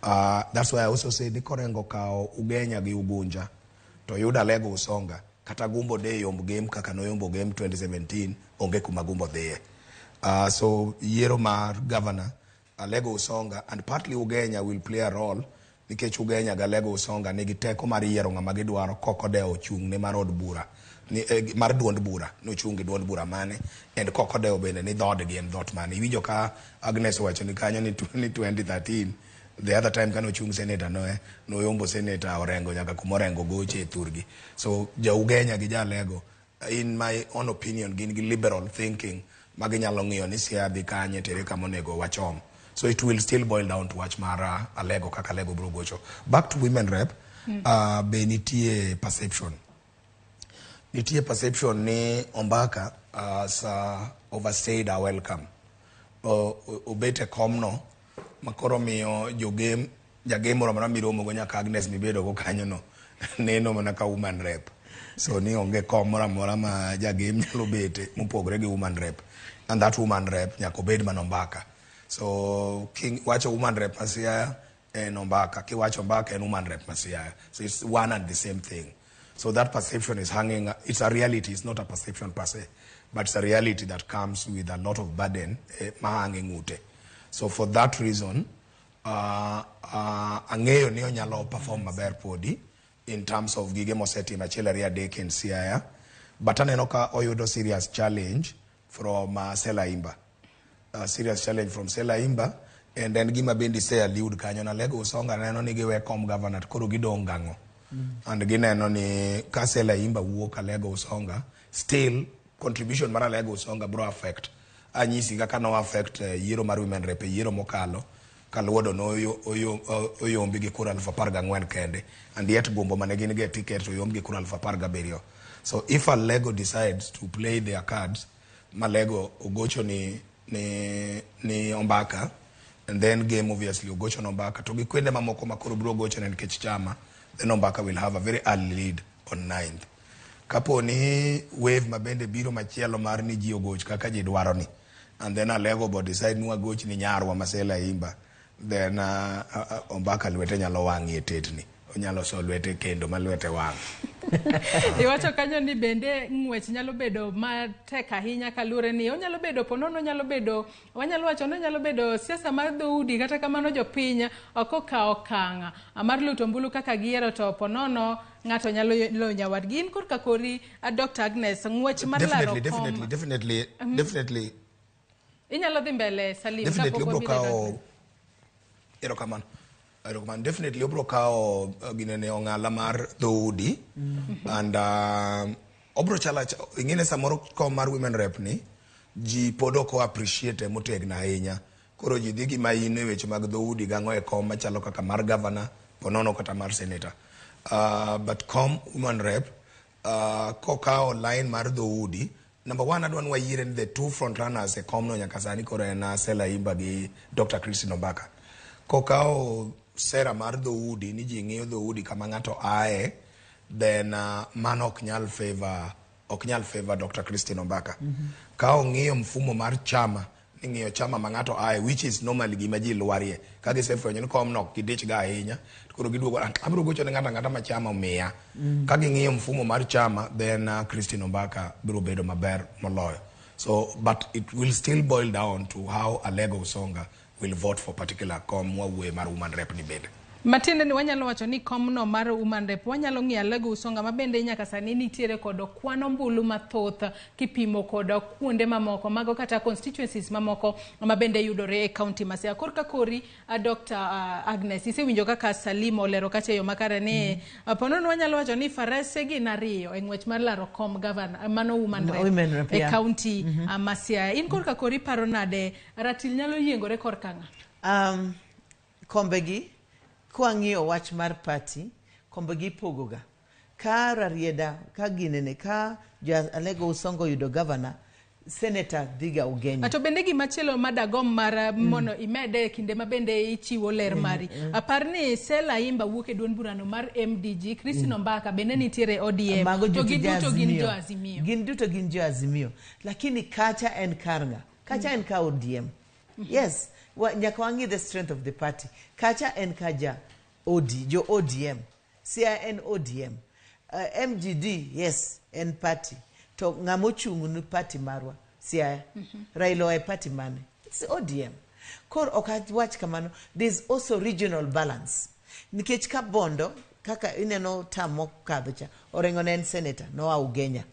That's why I also say ni Korengo kawo Ugenya gi Ugunja to yud Alego Usonga kata Gumbo de yomb Gem kaka noyombo Gem 2017 onge kuma Gumbo dhiye. So yiero mar governor Alego Usonga and partly Ugenya will play a role nikech Ugenya gi Alego Usonga nigi teko mar yiero ng'ama gidwaro kok odewo chung' ne mar od bura ni, mar duond bura nochung' gi duond bura mane and kok odewo bende ni dhoodgi en dhoot mane. Iwinjo ka Agnes owacho ni kanyo ni 2013 the other time kane ochung' senator no noyombo senator Orengo nyaka kuma Orengo goche e thurgi. So ja Ugenya gi ja Alego in my own opinion gin gi liberal thinking ma ginyalo ng'iyo ni Siaya dhi kanye tere kama onego wachom. So it will still boil down to wach mar Alego kaka Alego biro gocho. Back to women rep, be nitie perception. Nitie perception ni Ombaka has overstayed our welcome. Obet e komno makoro miyo jogem jagem moro amora miromo go nyaka Agnes mibedo go kanyo no neno mana ka woman rep. So ni onge kom moro amora ma jagem nyalo bete mopogore gi woman rep. And that woman rep nyaka obed mana Ombaka. So king wacho woman rep ma Siaya en Ombaka, kiwacho Ombaka en woman rep ma Siaya. So it's one and the same thing. So that perception is hanging, it's a reality, it's not a perception per se, but it's a reality that comes with a lot of burden ma hang e ng'ute. So for that reason, ang'eyo ni onyalo perform maber podi in terms of gige mosetimo achiel ariyo adek in Siaya, but aneno ka oyudo serious challenge from Sela Imba. Serious challenge from Sela Imba, and then gima bende ise allude kanyo na Alego Usonga neno ni giwe kom governor to koro gidong' gang'o. And gineno ni ka Sela Imba wuok Alego Usonga, still contribution mar Alego Usonga bro affect. Anyisi kaka no affect yiero mar women rep e yiero mokalo kaluodo no oyombi gi kura 14,000 kende, and yet Gumbo mane gin go e ticket oyomb gi kura 17,000. So if Alego decides to play their cards, Malego ogocho ni Ombaka, and then game obviously ogocho ni Ombaka to gi kwende mamoko ma koro biro gocho ne nikech chama, then Ombaka will have a very early lead on 9th. Kapo ni wave mabende biro machielo mar ni ji ogoch kaka ji dwaro ni, and then Alego bo decide ni wagoch ni nyarwa ma Sela Imba, then Ombaka lwete nyalo wang' e tetni, onyalo so lwete kendo ma lwete wang'. Iwacho kanyo ni bende ng'wech nyalo bedo matek ahinya kaluwore ni onyalo bedo ponono, onyalo bedo, wanyalo wacho ni onyalo bedo siasa mar dhoudi, kata kamano jopiny ok okawo okang' mar luto ombulu kaka giyiero to ponono ng'ato nyalo loyo nyawadgi. In korka kori Dr. Agnes, ng'wech mar laro Definitely, kom definitely, definitely, definitely. Inyalo dhi mbele Salim Definitely kapok obro wabiro kawo Agnes. Erokamano. Erokamano. Definitely obro kawo ginene ong'ala mar dhoudi and obro chala ing'ene samoro kom mar women rep ni ji pod ok o appreciate motegno ahinya. Koro ji dhi gi maino e weche mag dhoudi gang'o e kom machalo kaka mar governor, ponono kata mar senator. But kom woman rep kokawo line mar dhoudi, number one adwa ni wayiere ni the two front runners e komno nyaka sani koro en Sela Imba gi Dr. Christine Ombaka. Kokawo sera mar dhoudi ni ji ng'iyo dhoudi kama ng'ato ae, then mano ok nyal favor, ok nyal favor Dr. Christine Ombaka. Ka ong'iyo mfumo mar chama, ni ng'iyo chama ma ng'ato ae, which is normally gima ji lwarie. Ka gisefwenyo ni komno ok gidich ga ahinya, to koro giduogo, "Ah, abiro gocho ne ng'ato ang'ata ma chama omiya." Ka ging'iyo mfumo mar chama, then Christine Ombaka biro bedo maber moloyo. So, but it will still boil down to how Alego Usonga will vote for particular kom mwawuoye mar woman rep ni bende. Matiende ni wanyalo wacho ni komno mar woman rep wanyalo ng'iyo Alego Usonga ma bende nyaka sani nitiere kod kwan ombulu mathoth kipimo kod kuonde mamoko mago kata constituencies mamoko ma bende yudore e county ma Siaya. Korka kori Dr. Agnes, isewinjo kaka Salim olero kacha e yo makare ni ponono wanyalo wacho ni farese gin ariyo e ng'wech mar laro kom governor mano woman rep, Women rep, e yeah. county ma Siaya. In korka kori paro nade ratil nyalo yiengore korka ng'a? Kombegi kwang'iyo wach mar party, kombegi ipogoga. Ka Rarieda, ka ginene, ka jo Alego Usongo yudo governor, senator dhiga Ugenya. To bende gimachielo madagom mar mondo imede e kinde ma bende ichiwo ler mari. Apar ni Sela Imba wuok e duond burano mar MDG, Christine Ombaka bende nitiere ODM. Mago To giduto gin jo jo Azimio. Gin duto gin jo Azimio. Lakini kacha en kar ng'a? Kacha en ka ODM. Yes, nyaka wang'i the strength of the party. Kacha en ka ja OD, jo ODM. Siaya en ODM. MGD, yes, en party. To ng'ama ochung' ni party marwa, Siaya. Raila oa e party mane? It's ODM. Koro ok awach kamano, there's also regional balance. Nikech ka Bondo, kaka ineno term mokadho cha, Orengo ne en senator, noa Ugenya.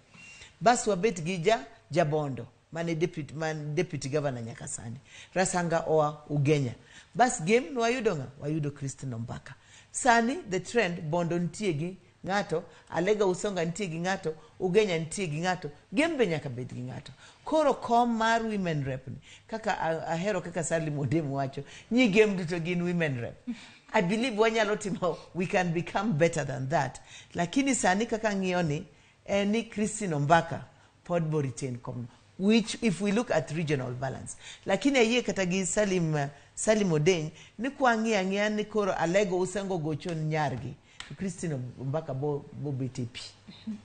Bas wabet gi ja Jabondo, mane deputy, man deputy governor nyaka sani. Rasanga oa Ugenya. Bas game nwayudo ng'a? Wayudo Christine Ombaka. Sani the trend, Bondo nitie gi ng'ato, Alega Usonga nitie gi ng'ato, Ugenya nitie gi ng'ato, Gem be nyaka bed gi ng'ato. Koro kom mar women rep ni, kaka ahero kaka Salim Odem wacho, nyi Gem duto gin women rep. I believe wanyalo timo, we can become better than that. Lakini sani kaka ng'iyo ni, en ni Christine Ombaka pod bo retain kom, which if we look at regional balance. Lakini ayie kata gi Salim Odeny, ni kwa ng'iyo ang'iya ni koro Alego Usengo gocho nyargi, to Christine Ombaka bo bet e pi.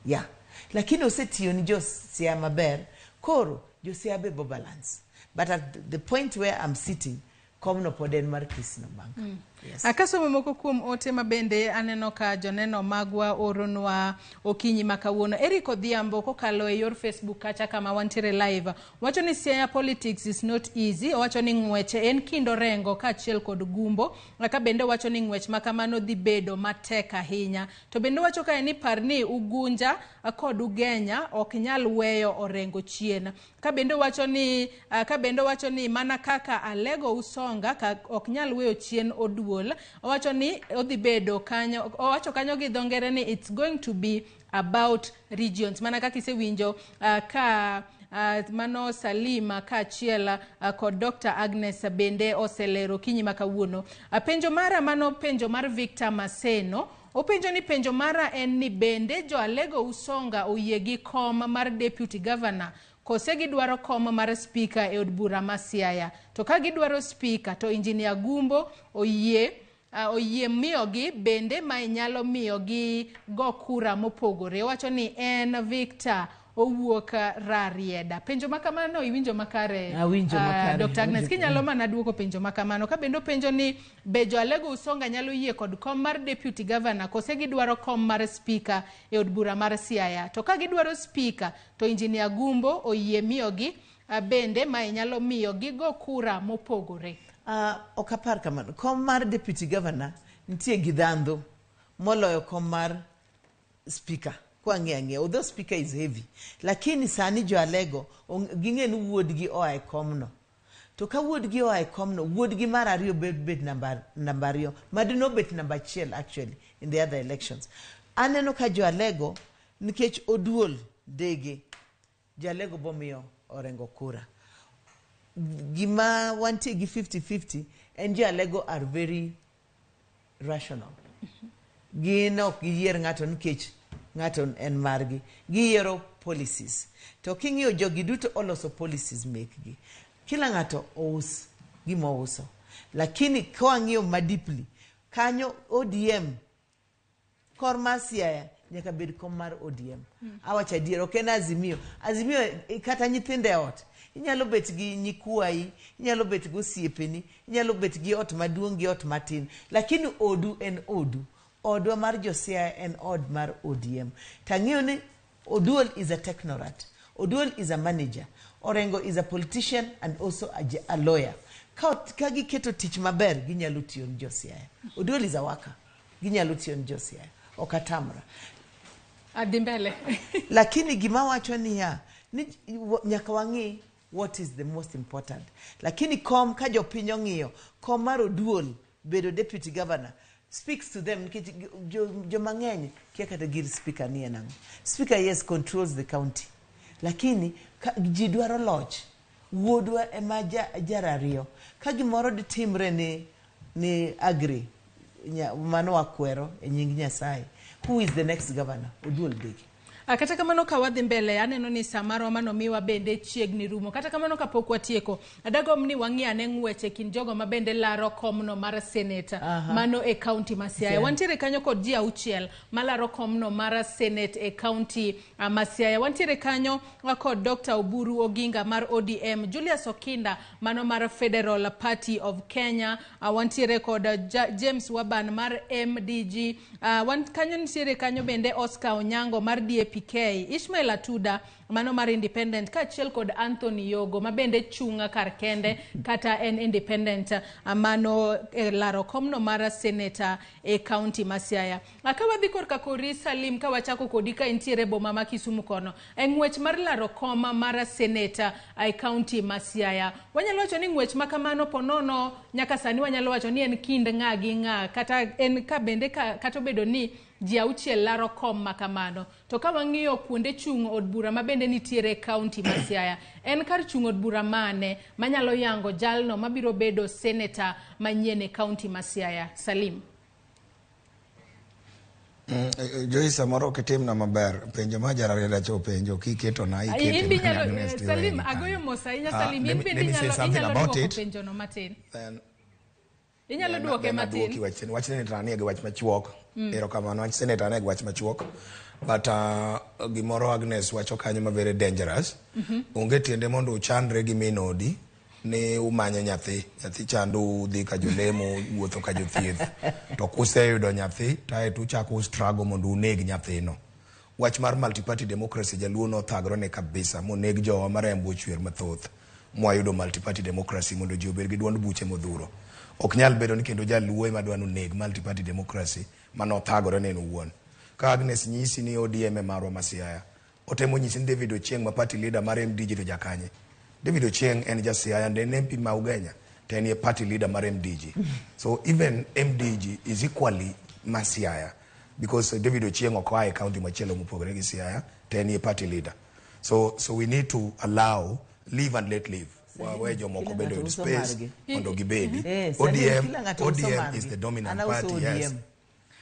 Yeah. Lakini osetiyo ni jo Siaya maber, koro jo Siaya be bo balance. But at the point where I'm sitting, komno pod en mar Christine Ombaka. Yes. Akasomo moko kuom ote mabende aneno ka joneno magwa oronwa okinyi ma kawuono. Eric Odhiambo kokalo e yor Facebook kacha kama wantiere live wacho ni Siaya politics is not easy. Owacho ni ng'wech en kind Orengo kaachiel kod Gumbo. Ka bende wacho ni ng'wech ma kamano dhi bedo matek ahinya. To bende wacho kae ni par ni Ugunja kod Ugenya ok nyal weyo Orengo chien. Ka bende wacho ni mana kaka Alego Usonga ka ok nyal weyo chien Oduol. Owacho ni odhi bedo kanyo, owacho kanyo gi dho ngere ni it's going to be about regions. Mana kaka isewinjo ka mano Salima kaachiel kod Dr. Agnes bende oselero kinyi ma kawuono. Penjo mara mano penjo mar Victor Maseno. Openjo ni penjo mara en ni bende jo Alego Usonga oyie gi kom mar deputy governor kose gidwaro kom mar speaker e od bura ma Siaya. To ka gidwaro speaker to Engineer Gumbo oyie miyogi bende ma inyalo miyogi go kura mopogore. Owacho ni en Victor owuok Rarieda. Penjo makamano iwinjo makare? Awinjo makare. Dr. Agnes, kinyalo mana duoko penjo makamano. Ka bende openjo ni be jo Alego Usonga nyalo yie kod kom mar deputy governor kose gidwaro kom mar speaker e od bura mar Siaya. To ka gidwaro speaker to Engineer Gumbo oyie miyogi bende ma inyalo miyogi go kura mopogore. Ok apar kamano. Kom mar deputy governor nitie gi dhandho moloyo kom mar speaker. Kwa ng'iyo ang'iya, although speaker is heavy, lakini sani jo Alego ging'e ni wuodgi oa e komno. To ka wuodgi oa e komno, wuodgi mar ariyo bet namba ariyo, madino bet namba achiel actually in the other elections. Aneno ka jo Alego nikech Oduol dege, jo Alego bomiyo Orengo kura. Gima wantie gi 50-50 en jo Alego are very rational. Gin ok giyier ng'ato nikech ng'ato en margi, giyiero policies. To king'iyo jogi duto oloso policies mekgi. Kila ng'ato ous gima ouso. Lakini kwang'iyo ma deeply, kanyo ODM, kor mar Siaya nyaka bed kom mar ODM. Awacho adier, ok en Azimio. Azimio kata nyithindo e ot, inyalo bet gi nyikwayi, inyalo bet gi osiepeni, inyalo bet gi ot maduong' gi ot matin, lakini odu en odu. Odwa mar jo Siaya en od mar ODM. Tang'eyo ni Oduol is a technocrat. Oduol is a manager. Orengo is a politician and also a lawyer. Ka giketo tich maber, ginyalo tiyo ne jo Siaya. Oduol is a worker. Ginyalo tiyo ne jo Siaya. Ok atamra. Adhi mbele. Lakini gima wacho niya, ni nyaka wang'i what is the most important. Lakini kom ka jopiny ong'iyo, kom mar Oduol bedo deputy governor speaks to them, nikech joma ng'eny kia kata gir speaker ni en ang'o. Speaker, yes, controls the county. Lakini ka ji dwaro loch, wuodwa ema jarariyo. Ka gimoro ditimre ni Agri, mano wakwero e nying Nyasaye. Who is the next governor? Oduol Bigi. Kata kamano, ka wadhi mbele, aneno ni sa marwa manomiwa bende chiegni rumo. Kata kamano, kapok watieko, adagomb ni wang'i ane ng'wech e kind jogo ma bende laro komno mar seneta mano e kaunti ma Siaya. Siaya. Wantiere kanyo kod ji 6 malaro komno mar senate e kaunti ma Siaya. Wantiere kanyo kod Dr. Oburu Oginga mar ODM, Julius Okinda mano mar Federal Party of Kenya, wantiere kod James Waban mar MDG, wan kanyo nitiere kanyo bende Oscar Onyango mar DAPK, Ishmael Atuda mano mar Independent, kaachiel kod Anthony Yogo ma bende chung' kar kende kata en independent, mano e laro komno mar seneta e kaunti ma Siaya. Ka wadhi korka kori Salim, ka wachako kodi ka intiere boma ma Kisumu kono, e ng'wech mar laro kom mar seneta e kaunti ma Siaya, wanyalo wacho ni ng'wech ma kamano ponono nyaka sani wanyalo wacho ni en kind ng'a gi ng'a, kata en ka bende kata obedo ni ji 6 laro kom ma kamano, to ka wang'iyo kuonde chung' od bura ma bende nitiere e kaunti ma Siaya, en kar chung' od bura mane manyalo yango jalno mabiro bedo seneta manyien e kaunti ma Siaya? Salim. Joyce, samoro ok itimna maber. Penjo ma Jararieda cha openjo kiketona Ai, in ikete be mana inyalo Agnes to Salim, iweyo gi agoyo kanyo. mos ahinya. Salim, in bende Let me say inyalo something inyalo about duoko it. penjono matin. Then Inyalo duoke then matin. aduoki wach senator anie gi wach machuok. Erokamano, wach senator anie gi wach machuok. But gimoro Agnes wacho kanyo ma very dangerous. Onge tiende mondo uchandre gi min odi ni umanyo nyathi. Nyathi chando udhi ka jolemo, wuotho ka jothieth. To kuseyudo nyathi, taeto uchako struggle mondo uneg nyathino. Wach mar multi-party democracy jaluo nothagre ne kabisa moneg jowa marembo ochwer mathoth. Mwayudo multi-party democracy mondo ji obed gi duond buche modhuro. Ok nyal bedo ni kendo jaluo ema dwa noneg multi-party democracy manothagore ne en owuon. Ka Agnes nyisi ni ODM e marwa ma Siaya, otemo nyisi ni David Ochieng ma party leader mar MDG to jakanye. David Ochieng en ja Siaya and en MP ma Ugenya to en e party leader mar MDG. So even MDG is equally ma Siaya because David Ochieng ok oa e county machielo mopogore gi Siaya to en e party leader. So we need to allow live and let live. Wawe jomoko Kila bende ng'ato oyud uso space margi. mondo gibedi. Salim, ODM, kila ng'ato uso ODM margi. is the dominant An auso party, yes. ODM.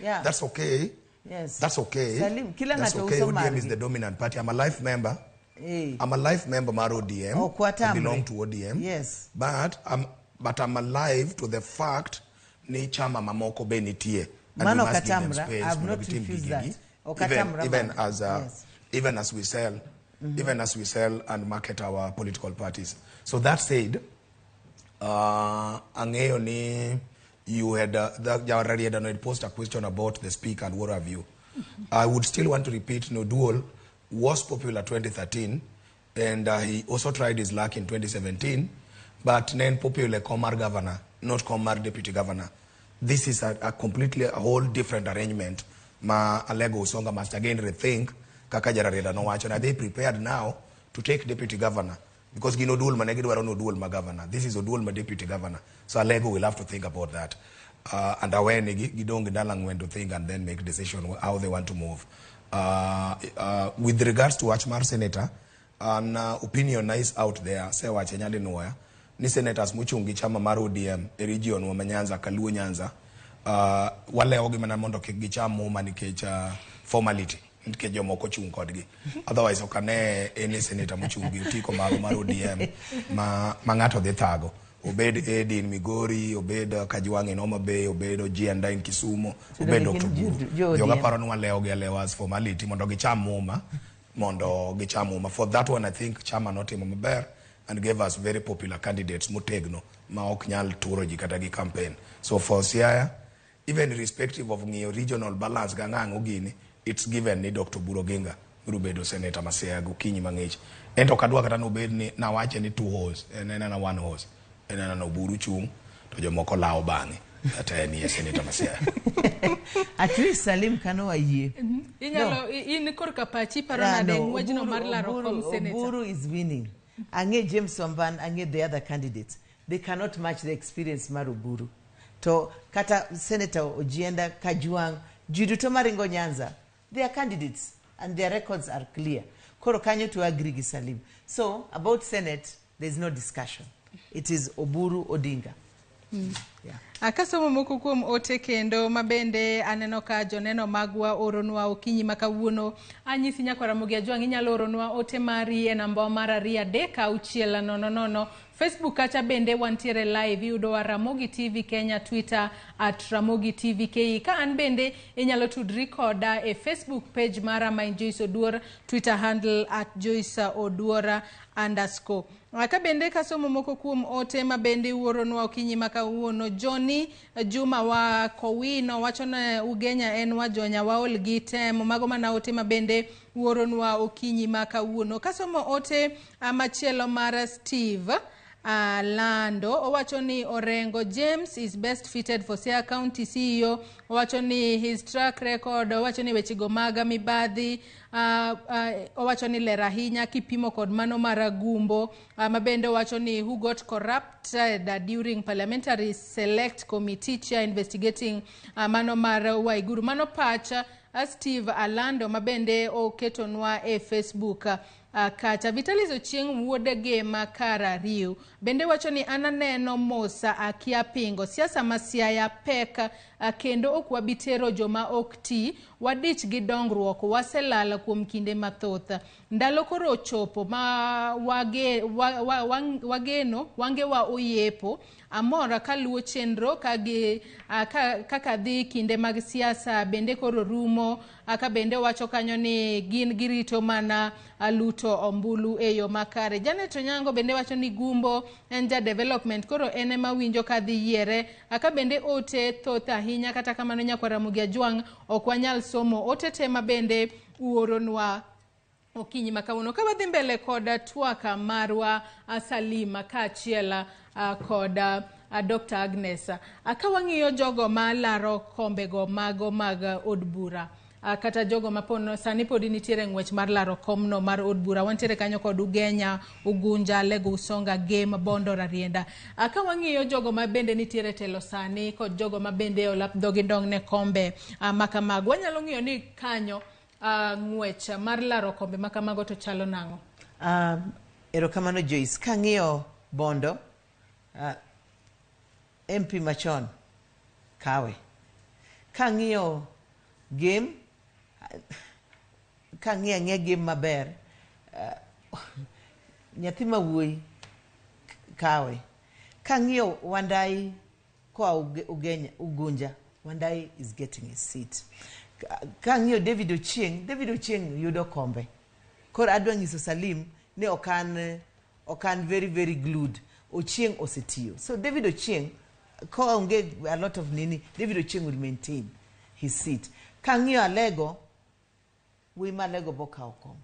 Yeah. That's okay. Yes. That's okay. Salim, kila That's ng'ato okay. uso ODM is margi. the dominant party. I'm a life member. I'm a life member mar ODM. Ok watamre. I belong to ODM. Yes. But I'm alive to the fact ni chama mamoko be nitie. And Mano we must give them ok atamra. space I've mondo not gitim refused gigegi. that. Ok Even, atamra even mano. as Yes. even as we sell, even as we sell and market our political parties. So that said, ang'eyo ni you had the Jararieda had posed a question about the speaker and what have you. I would still want to repeat, Oduol was popular 2013 and he also tried his luck in 2017, but then popular kom mar governor, not kom mar deputy governor. This is a completely a whole different arrangement. Ma Alego Usonga must again rethink kaka Jararieda nowacho. And are they prepared now to take deputy governor? Because gin Oduol mane gidwaro ni Oduol ma governor. This is Oduol ma deputy governor. So Alego will have to think about that. And awenegi gidong gi ndalo 4 to think and then make decision how they want to move. With regards to wach mar senator, an opinion is out there, asewache nyadinuoya, ni senators mochung' gi chama mar ODM e region wa ma Nyanza, Kaluo Nyanza, walewogi mana mondo kik gicham muma nikech formality nikech jomoko ochung' kodgi. Otherwise ok ane any senator mochung' gi otiko marwa mar ODM ma ng'ato dhi thago. Obed Edi in Migori, obed Kajwang' in Homa Bay, obed Ojienda in Kisumu, obed gin Dr. Oburu. jo Joga ODM. paro ni walewogi alewa as formality mondo gicham muma, mondo gicham muma. For that one I think chama notimo maber and gave us very popular candidates motegno ma ok nyal turo ji kata gi campaign. So for Siaya, even irrespective of ng'iyo regional balance ga ng'ang'o gini, it's given ni Dr. Oburu Oginga biro bedo senator ma Siaya gokinyi mang'ich. Ento ok adwa kata nobed ni nawache ni two horse, en en ana one horse. En aneno Oburu chung' to jomoko lawo bang'e. Kata en ye senator ma Siaya. At least Salim kano wayie. Inyalo in korka pachi paro nade ng'wejno mar laro kom senator? Oburu is winning. Ang'e James Wamban, ang'e the other candidates. They cannot match the experience mar Oburu. To kata Senator Ojienda, Kajwang', ji duto maringo Nyanza, they are candidates and their records are clear. Koro kanyo to agree gi Salim. So about Senate, there is no discussion. It is Oburu Odinga. Yeah. Akasomo moko kuom ote kendo mabende aneno ka joneno magwa oronwa okinyi ma kawuono. Anyisi nyakwar Ramogi Ajwang' inyalo oronwa ote mari e namba mar 2 3 6 0 0. Facebook kacha bende wantiere live, iyudowa Ramogi TV Kenya, Twitter at Ramogi TV KE. Ka an bende inyalo tudri koda e Facebook page mara ma en Joyce Oduor, Twitter handle at Joyce Oduor underscore. Ka bende kasomo moko kuom ote ma bende uoronwa okinyi ma kawuono, Johnny Juma wa Kowino wacho ni Ugenya en wajonya waol gi temo. Mago mana ote ma bende uoronwa okinyi ma kawuono. Kasomo ote machielo mar Steve Lando owacho ni Orengo James is best fitted for Siaya County CEO. Owacho ni his track record, owacho ni wechego mag mibadhi, owacho ni ler ahinya kipimo kod mano mar Gumbo, mabende owacho ni who got corrupted during parliamentary select committee chair investigating mano mar Waiguru. Mano pacha Steve Alando mabende oketonwa e Facebook. Kacha Vitalis Ochieng' wuod Gema Karariu bende wacho ni an aneno Musa akia pingo siasa ma Siaya pek, kendo ok wabi tero joma ok ti, wadich gi dongruok, waselal kuom kinde mathoth. Ndalo koro ochopo ma wageno wangewa oyepo. Amora kaluwo chenro kaka dhi kinde mag siasa bende koro rumo. Ka bende wacho kanyo ni gin girito mana luto ombulu e yo makare. Janet Onyango bende wacho ni Gumbo en ja development, koro en ema winjo ka dhi yiere. Ka bende ote thoth ahinya, kata kamano nyakwar Ramogi Ajwang' ok wanyal somo ote te ma bende uoronwa okinyi ma kawuono. Ka wadhi mbele kod twaka marwa Salima kaachiel kod Dr. Agnes, ka wang'iyo jogo ma laro kombego mago mag od bura, kata jogo ma sani podi nitiere ng'wech mar laro komno mar od bura, wantiere kanyo kod Ugenya, Ugunja, Lego Usonga, Gem, Bondo, Rarienda. Ka wang'iyo jogo ma bende nitiere telo sani kod jogo ma bende olap dhogi dong' ne kombe makamago, wanyalo ng'iyo ni kanyo ng'wech mar laro kombe makamago to chalo nang'o? Erokamano Joyce. Kang'iyo Bondo, MP machon kawe. Kang'iyo Gem, kang'iyo ang'iya Gem maber, nyathi ma wuoyi kawe. Kang'iyo Wandai koa Ugenya, Ugunja, Wandai is getting a seat. Kang'iyo David Ochieng', David Ochieng' yudo kombe. Koro adwa nyiso Salim ni okan very very glued. Ochieng' osetiyo. So David Ochieng' koonge a lot of nini, David Ochieng' will maintain his seat. Kang'iyo Alego, wuoyi ma Alego bokawo kom.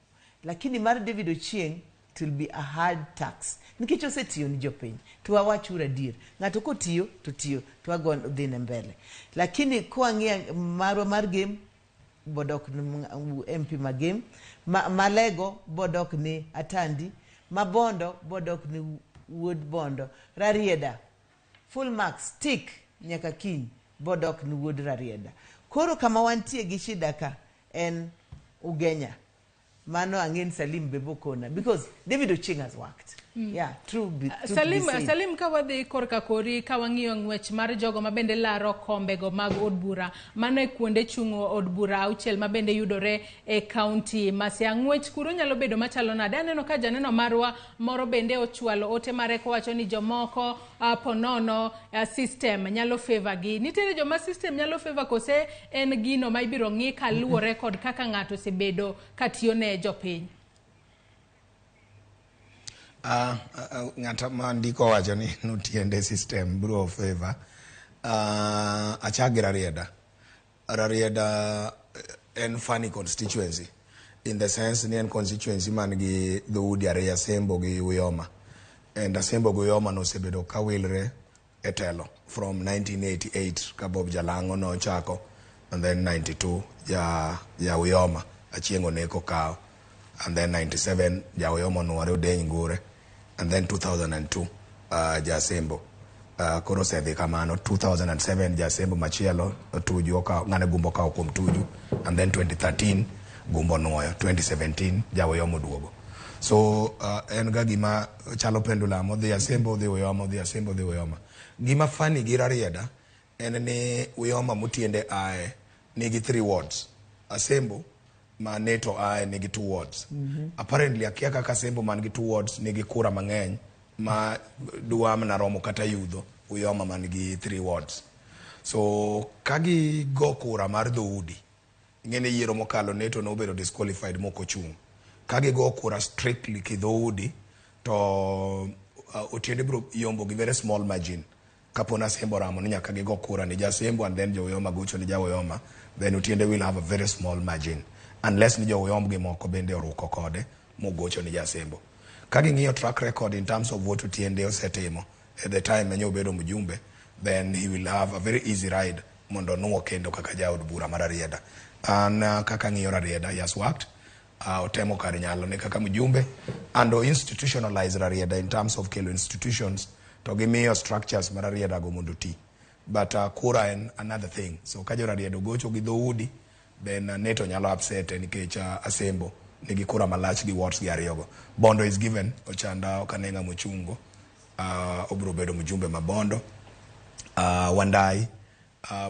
Lakini mar David Ochieng' it will be a hard tax. Nikech osetiyo ni jopiny. To wawachuru adier. Ng'ato kotiyo, to tiyo, to wago dhine mbele. Lakini kwang'iyo marwa mar Gem, bodok ni MP ma Gem, Malego bodok ni Atandi, Mabondo bodok ni wuod Bondo, Rarieda, full marks, tick nyaka kiny bodok ni wuod Rarieda. Koro kama wantie gi shida ka en Ugenya. Mano ang'en Salim bebokona because David Ochieng has worked. Yeah, true. Salim, Salim ka wadhi korka kori ka wang'iyo ng'wech mar jogo ma bende laro kombego mag od bura, mano e kuonde chung'o od bura 6 ma bende yudore e kaunti ma Siaya. Ng'wech kuro nyalo bedo machalo nade? Aneno ka janeno marwa moro bende ochwalo ote mare kowacho ni jomoko ponono system nyalo favor gi. Nitiere joma system nyalo favor kose en gino ma ibiro ng'i kaluwore kod kaka ng'ato osebedo katiyo ne jopiny? Ng'ata ma ndiko wacho ni notiende system biro favor. Achak gi Rarieda. Rarieda en funny constituency in the sense ni en constituency man gi dhoudi ariyo, Asembo gi Uyoma. And Asembo gi Uyoma nosebedo ka wilre e telo from 1988 ka Bob Jalang'o nochako, and then 92 ja Uyoma Achieng' Oneko kawo, and then 97 ja Uyoma onuore Odeny Ngure, and then 2002 ja Asembo. Koro osedhi kamano. 2007 ja Asembo machielo Tuju okawo, ng'ane Gumbo okawo kuom Tuju, and then 2013 Gumbo nuoyo, 2017 ja Uyoma oduogo. So en ga gima chalo pendulum, odhi Asembo, odhi Uyoma, odhi Asembo, odhi Uyoma. Gima funny gi Rarieda en ni Uyoma motiende ae nigi three wards, Asembo ma Neto ae nigi two wards. Apparently akia kaka Asembo man gi two wards nigi kura mang'eny ma dwa mana romo kata yudho Uyoma man gi three wards. So ka gigo kura mar dhoudi, ing'e ni yiero mokalo Neto nobedo disqualified mok ochung'. Ka gigo kura strictly kidhoudi to Otiende biro yombo gi very small margin. Kapo ni Asembo oramo ni nyaka gigo kura ni Jasembo and then jo Uyoma gocho ni ja Uyoma, then Otiende will have a very small margin unless ni jo Uyom gi moko bende oruko kode mogocho ni Jasembo. Ka ging'iyo track record in terms of what Otiende osetimo at the time mane obedo mjumbe, then he will have a very easy ride mondo onuo kendo kaka jaod bura mar Rarieda. An kaka ng'iyo Rarieda, he has worked, otemo kar nyalo ne kaka mjumbe and o institutionalize Rarieda in terms of kelo institutions to gimiyo structures mar Rarieda go mondo oti. But kura en another thing. So ka jo Rarieda ogocho gi dhoudi, then Neto nyalo upset nikech Asembo nigi kura malach gi wards gi ariyogo. Bondo is given, Ochanda ok ane ng'ama ochungo, obiro bedo mjumbe ma Bondo. Wandai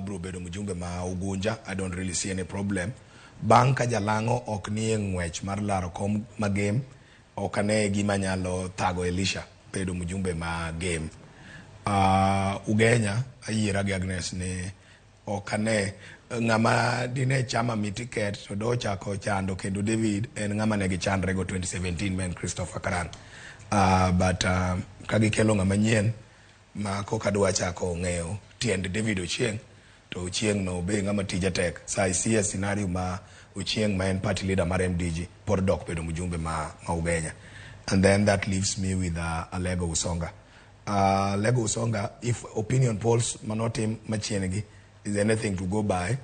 biro bedo mjumbe ma Ugunja. I don't really see any problem. Bang' ka Jalang'o ok nie ng'wech mar laro kom magem, ok ane gima nyalo thago Elisha bedo mjumbe ma Gem. Ugenya ayiera gi Agnes ni ok ane ng'ama dine chama mi ticket to do chako chando kendo David en ng'ama ne gichandre go 2017 ma en Christopher Karan. But ka gikelo ng'ama nyien ma koka dwa chako ng'eyo tiend David Ochieng', to Ochieng' no be ng'ama tije tek. So I see a scenario ma Ochieng' ma en party leader mar MDG pod dok bedo mjumbe ma Ugenya. And then that leaves me with Alego Usonga. Alego Usonga, if opinion polls manotim machiegni is anything to go by,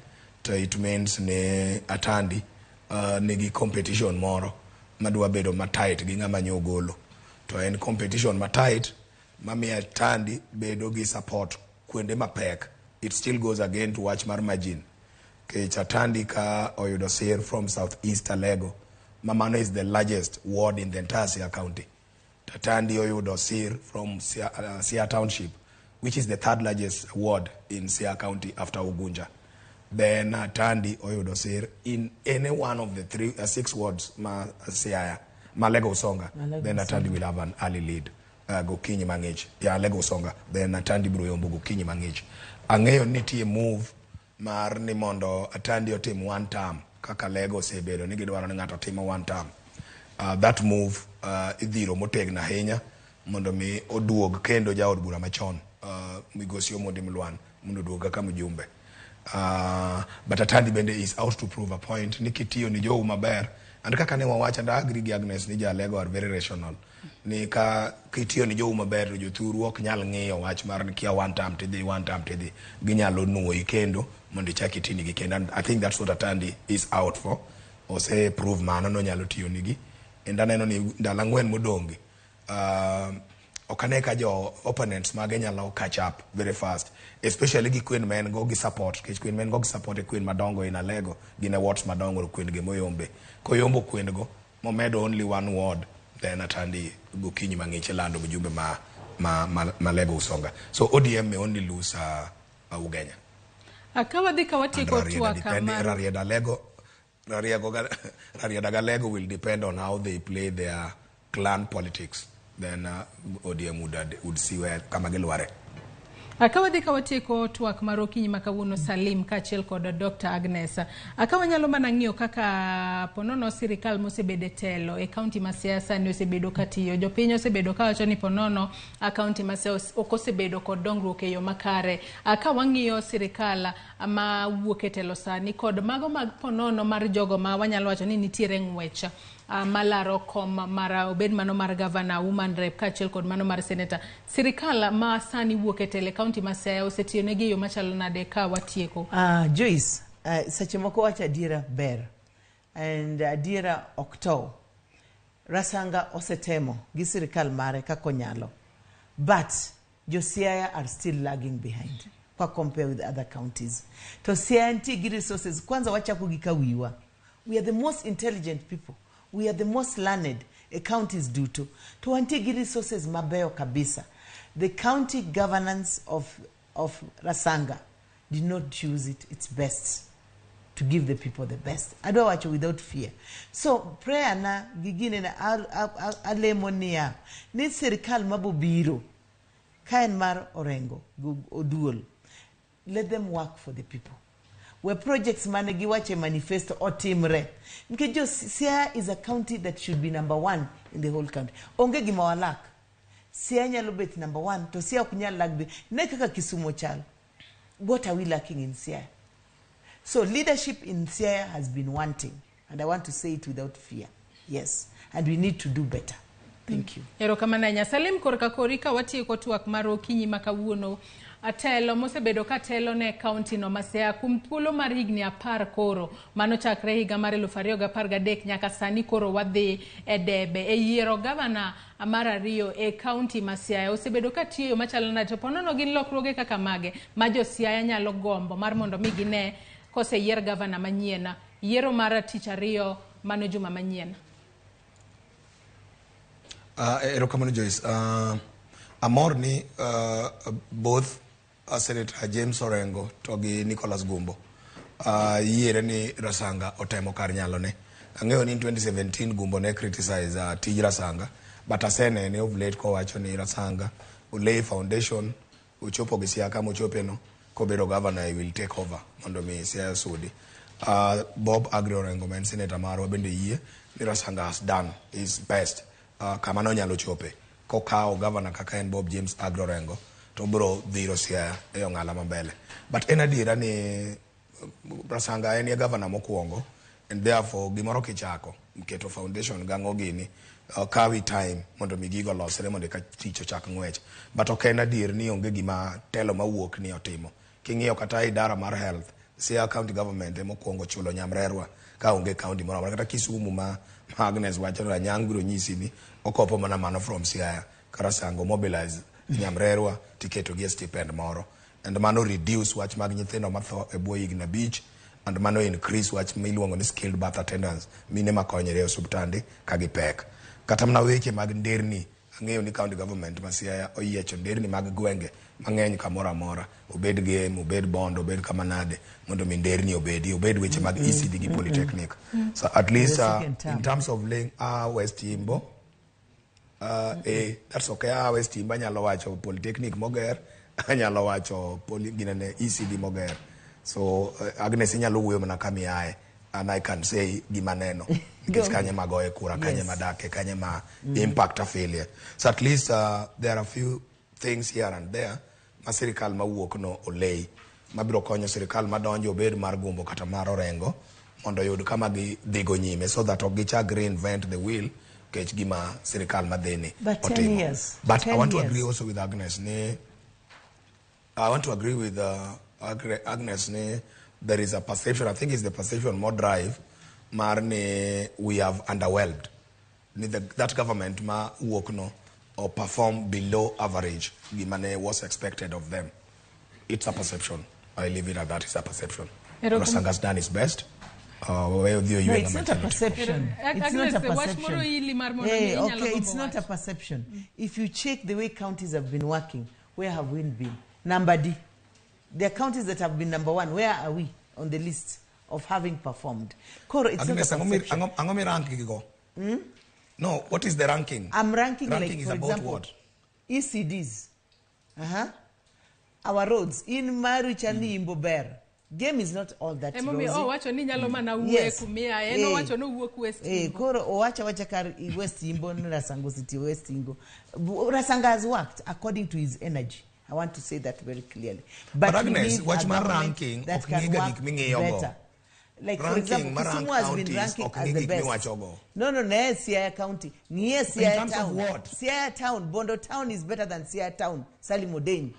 to it means ni Atandi nigi competition moro madwa bedo matight gi ng'ama nyo ogolo. To en competition matight mamiyo Atandi bedo gi support kuonde mapek. It still goes again to wach mar margin. Kech Atandi ka oyudo sir from South East Alego, ma mano is the largest ward in the entire Siaya County. Atandi oyudo sir from Siaya Township, which is the third largest ward in Siaya County after Ugunja. Then Atandi oyudo sir in any one of the six wards ma Siaya, ma Alego Usonga. Alego Then Atandi Usonga. will have an early lead. Gokinyi mang'ich. Ya Alego Usonga. Then Atandi biro yombo gokinyi mang'ich. Ang'eyo ni nitie move mar ni mondo Atandi otim one term kaka Lego osebedo ni gidwaro ni ng'ato timo one term. That move idhiro motegno ahinya mondo mi oduog kendo jaod bura machon migosi Omondi Mlwan mondo oduog kaka mjumbe. But Atandi bende is out to prove a point ni kitiyo ni jou maber, and kaka ne wawacho, and I agree gi Agnes ni Jalego are very rational, ni ka kitiyo ni jou maber to jothuru ok nyal ng'iyo wach mar ni kia one term tidhi, one term tidhi, ginyalo nuoyi kendo mondo ichak itinigi kendo. And I think that's what Atandi is out for. Ose prove mano nonyalo tiyo nigi, and aneno ni ndalo 4 modong' gi ok ane ka jo opponents mage nyalo catch up very fast, especially gi kwen ma en go gi support, nikech kwen ma en go gi support e kwen madongo in Alego, gin e wards madongo, kwen gi moyombe. Koyombo kwen go momedo only one ward, then Atandi gokinyi mang'ich lando mjumbe ma Alego Usonga. So ODM may only lose Ugenya. Ka wadhi ka watieko And Rarieda twak mar Rarieda Alego, Rarieda Galego will depend on how they play their clan politics. Then ODM would see where kama gilware. Ka wadhi ka watieko twak mar okinyi ma kawuono, Salim kaachiel kod Dr. Agnes. Ka wanyalo mana ng'iyo kaka ponono sirikal mosebedo e telo e kaunti ma Siaya sani osebedo katiyo. Jopiny osebedo kawacho ni ponono kaunti ma Siaya ok osebedo kod dongruok e yo makare. Ka wang'iyo sirikal ma wuok e telo sani kod mago mag ponono mar jogo ma wanyalo wacho ni nitiere ng'wech malaro kom mar obed mano mar gavana, woman rep kaachiel kod mano mar senator. Sirikal ma sani wuok e telo e kaunti ma Siaya osetiyo negi e yo machalo nade ka watieko? Joyce, seche moko wacho adiera ber and adiera ok tow. Rasanga osetemo gi sirikal mare kaka onyalo, but jo Siaya are still lagging behind kwa compare with other counties. To Siaya nitie gi resources. Kwanza wachako gi kawiwa. We are the most intelligent people. We are the most learned e counties duto. To wantie gi resources mabeyo kabisa. The county governance of Rasanga did not use it its best to give the people the best. Adwa wacho without fear. So prayer na gi gine na alemo niya ni sirikal mabobiro ka en mar Orengo Oduol, let them work for the people. Where projects mane giwache manifesto otimre. Nikech jo Siaya is a county that should be number one in the whole country. Onge gima walak. Siaya nyalo bet number one, to Siaya ok nyal lag be. Ne kaka Kisumu chal. What are we lacking in Siaya? So leadership in Siaya has been wanting, and I want to say it without fear. Yes, and we need to do better. Thank you. Erokamano ahinya. Salim, korka kori ka watieko twak mar okinyi ma kawuono. Atelo mosebedo ka telo ne kaunti no ma Siaya kuom thuolo mar higni 10 koro mano chakre higa mar 2013 nyaka sani koro wadhi e debe e yiero gavana mar ariyo e kaunti ma Siaya osebedo ka tiyo machalo nade, to ponono gin lokruoge kaka mage ma jo Siaya nyalo gombo mar mondo mi gine koseyier gavana manyien yiero mar tich ariyo mano juma manyien? Erokamano Joyce. Amor ni both Senator James Orengo to gi Nicholas Gumbo yiere ni Rasanga otemo kar nyalone. Ang'eyo ni in 2017 Gumbo ne criticize tij Rasanga, but asenene of late kowacho ni Rasanga olay foundation ochopo gi Siaya kama ochope no, kobedo governor he will take over mondo mi Siaya osudi. Bob Agri Orengo ma en senator marwa bende yie ni Rasanga has done his best kama nonyalo chope kokawo governor kaka en Bob James Agri Orengo to bro dhiro Siaya e ong'ala mambele. But en adiera ni Rasanga en ye governor mokwongo, and therefore gimoro kichako keto foundation gang'o gini kawi time mondo mi gigo olosre mondo eka tich ochak ng'wech. But ok en adier ni onge gima telo mawuok ni otimo. King'iyo kata idara mar health, Siaya county government emokwongo chulo nyamrerwa ka onge county moro amora. Kata Kisumu ma Agnes wacho ni Anyang' biro nyisi ni okopo mana mano from Siaya. Ka Rasanga mobilize nyamrerwa tiketo gi e stipend moro. And mano reduce wach mag nyithindo matho e bwo higni 5, and mano increase wach miluongo ni skilled birth attendants, mine makonyre e osuptande ka gipek. Kata mana weche mag nderni, ang'eyo ni county government ma Siaya oyiecho nderni mag gwenge mang'eny kamoro amora, obed Gem, obed Bondo, obed kama nade, mondo mi nderni obedi, obed weche mag ECD gi Polytechnic. So at least in terms of laying West Yimbo, that's okay. West Yimbo anyalo wacho Polytechnic moger, anyalo wacho ginene ECD moger. So Agnes inyalo wuoyo mana kama iae, and I can say gima neno nikech kanye magoye kura, kanye madake, kanye ma impact a failure. So at least there are a few things here and there ma sirikal mawuok no olei mabiro konyo sirikal madonjo obed mar Gumbo kata mar Orengo mondo oyud kama gidhigo nyime, so that ok gichak reinvent the wheel nikech gima sirikal madhini But 10 otimo. years. But I 10 want to years. agree also with Agnes ni I want to agree with Agnes ni there is a perception, I think it's the perception more drive mar ni we have underwhelmed. Ni that government ma wuok no or perform below average gima ne was expected of them. It's a perception. I leave it at that. It's a perception. Rasanga has done his best. No, it's not a perception. It's not a perception. Hey, okay, it's not a perception. If you check the way counties have been working, where have we been? Number D. There are counties that have been number one. Where are we on the list of having performed? Koro, it's Agnes, not a perception. Ang'o ranking go? No, what is the ranking? I'm ranking, ranking like, is for about example, what? ECDs. Our roads. In Maruchani, in Bober. Game is not all that rosy. Owacho ni nyalo mana wuoye kumia. En owacho ni owuok West Yimbo. Koro owacho wacha kar West Yimbo ni Rasango City West Yimbo. Rasanga has worked according to his energy I want to say that very clearly. But we Agnes, need wach a mar government ranking that ok can ng'iga work gik ming'iyogo. better. Like, for Ranking example, mar rank Kisumu has been counties ranking ok as ng'i the gik best. miwachogo. No, ne Siaya County. Ng'iye Siaya terms of Town. what? Siaya Town, Bondo Town is better than Siaya Town, Salim Odein.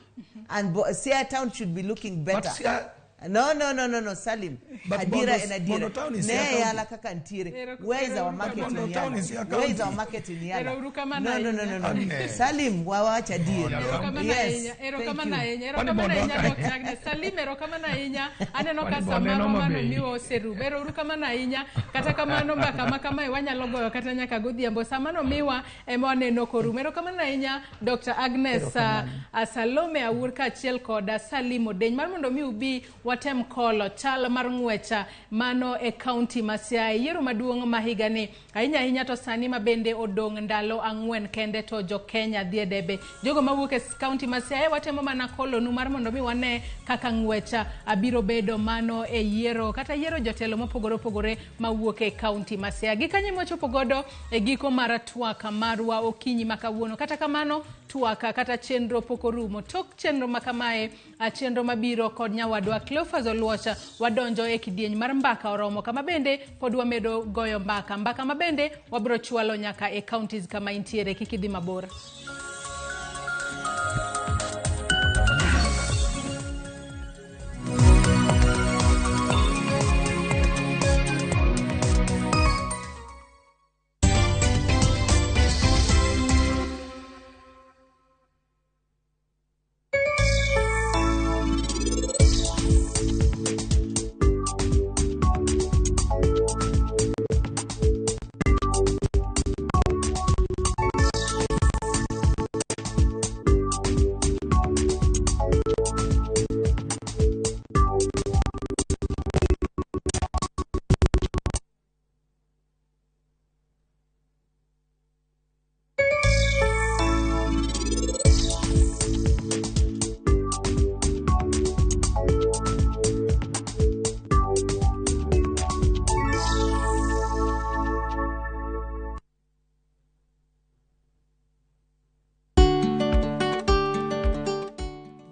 And Siaya Town should be looking But better. Siaya- No, no, no, no, no, Salim. But Adira Bondo- and Adira. Bondo Town is Ne Siaya County. Yala kaka ntiere. Where is our market Bondo in Town Yala? is Siaya Where is our County. market in Yala? Ero uru kamano No, no, no, no, no. Agnes. Salim, wawacha adier. Erokamano Yes, ahinya, thank erokamano you. ahinya, Kwani erokamano Bondo ahinya ka- Dr. Agnes. Salim, erokamano ahinya. Aneno ka Kwani Bondo samaro en Homa mano Bay? miwa oserumo. Ero uru kamano ahinya. Kata kamano mbaka ma kamae wanyalo goyo kata nyaka godhiambo. Samano miwa ema waneno korumo. Erokamano ahinya Dr. Agnes Salome Awuor kaachiel kod Salim Odeny. Mar mondo mi ubi watem kolo chal mar ng'wecha mano e kaunti ma Siaya. Yiero maduong' ma higani ahinya ahinya to sani ma bende odong' ndalo 4 kende to jo Kenya dhi e debe. Jogo mawuok e kaunti ma Siaya watemo mana kolonu mar mondo mi wane kaka ng'wecha abiro bedo mano e yiero kata yiero jotelo mopogore opogore mawuok e kaunti ma Siaya. Gi kanyo ema wachopo godo e giko mar twak marwa okinyi ma kawuono. Kata kamano twak kata chenro pok orumo. Tok chenro ma kamae, chenro mabiro kod nyawadwa Cleophas Oluoch wadonjo e kidieny mar mbaka oromo kama bende pod wamedo goyo mbaka. Mbaka ma bende wabiro chwalo nyaka e counties kama intiere. Kik idhi mabor.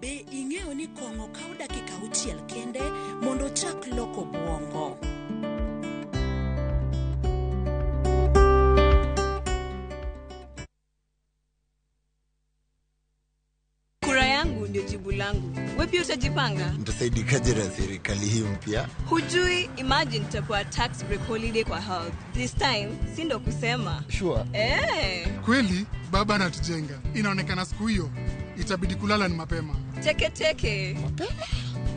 Be ing'eyo ni kong'o kawo dakika 6 kende mondo ochak loko bwongo? Kura yangu ndio jibu langu. We pia utajipanga? Nitasaidikaje na serikali hii mpya? Hujui, imagine tutapewa tax break holiday kwa health. This time, si ndo kusema. Sure. Eh, Kweli baba anatujenga. Inaonekana siku hiyo itabidi kulala ni mapema. teke teke.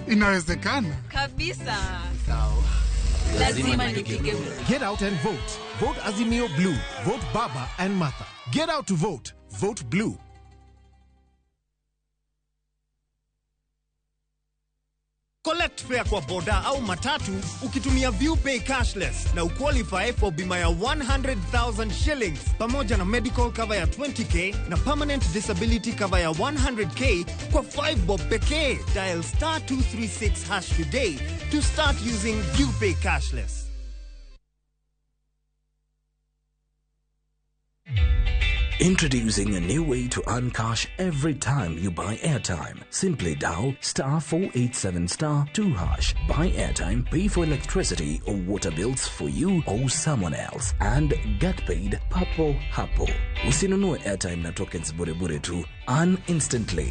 Inawezekana. Kabisa. Lazima nipige kura. Get out and vote. Vote Azimio Blue. Vote Baba and Martha. Get out to vote. Vote Blue. Collect fare kwa boda au matatu ukitumia ViewPay cashless na uqualify for bima ya 100,000 shillings pamoja na medical cover ya 20k na permanent disability cover ya 100k kwa 5 bob pekee. Dial star 236 hash today to start using ViewPay cashless. Introducing a new way to earn cash every time you buy airtime. Simply dial star 487 star 2 hash. Buy airtime, pay for electricity or water bills for you or someone else, and get paid papo hapo. Usinunue airtime na tokens bure bure tu. Earn instantly.